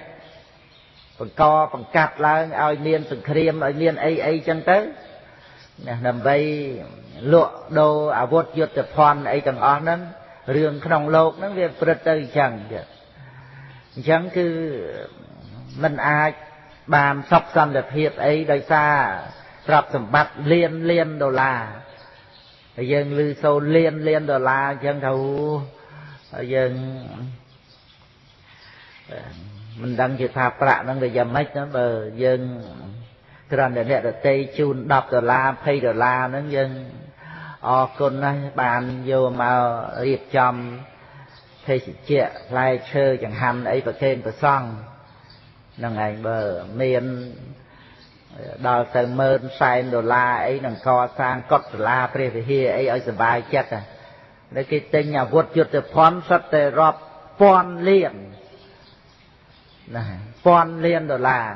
S1: បង្កបង្កាត់ឡើងឲ្យមានសង្គ្រាមឲ្យមានអីអីចឹងទៅណា ដើម្បីលក់ដូរអាវុធយុទ្ធភ័ណ្ឌអីទាំងអស់ហ្នឹង។ រឿងក្នុងលោកហ្នឹងវាព្រឹត្តទៅអញ្ចឹង អញ្ចឹងគឺមិនអាចបានសុខសន្តិភាពអី ដោយសារទ្រព្យសម្បត្តិលានលានដុល្លារ ហើយយើងឮសូរលានលានដុល្លារអញ្ចឹងទៅ យើងមិនដឹងជាថាប្រាក់ហ្នឹងវាយ៉ាងម៉េចណា។ បើយើងគ្រាន់តែអ្នកដតីជូន10ដុល្លារ20ដុល្លារហ្នឹង យើងអរគុណណាស់ បានយកមករៀបចំភេសជ្ជៈផ្លែឈើចង្ហាន់អីប្រគេនប្រសង់ហ្នឹងឯង។ បើមានដល់ទៅម៉ឺនសែនដុល្លារអីនឹងកសាងកុដិសាលាព្រះវិហារអីឲ្យសុបាយចិត្ត នៅគេទិញអាវុធយុទ្ធភ័ណ្ឌសុទ្ធតែរាប់ពាន់លានណា ពាន់លានដុល្លារ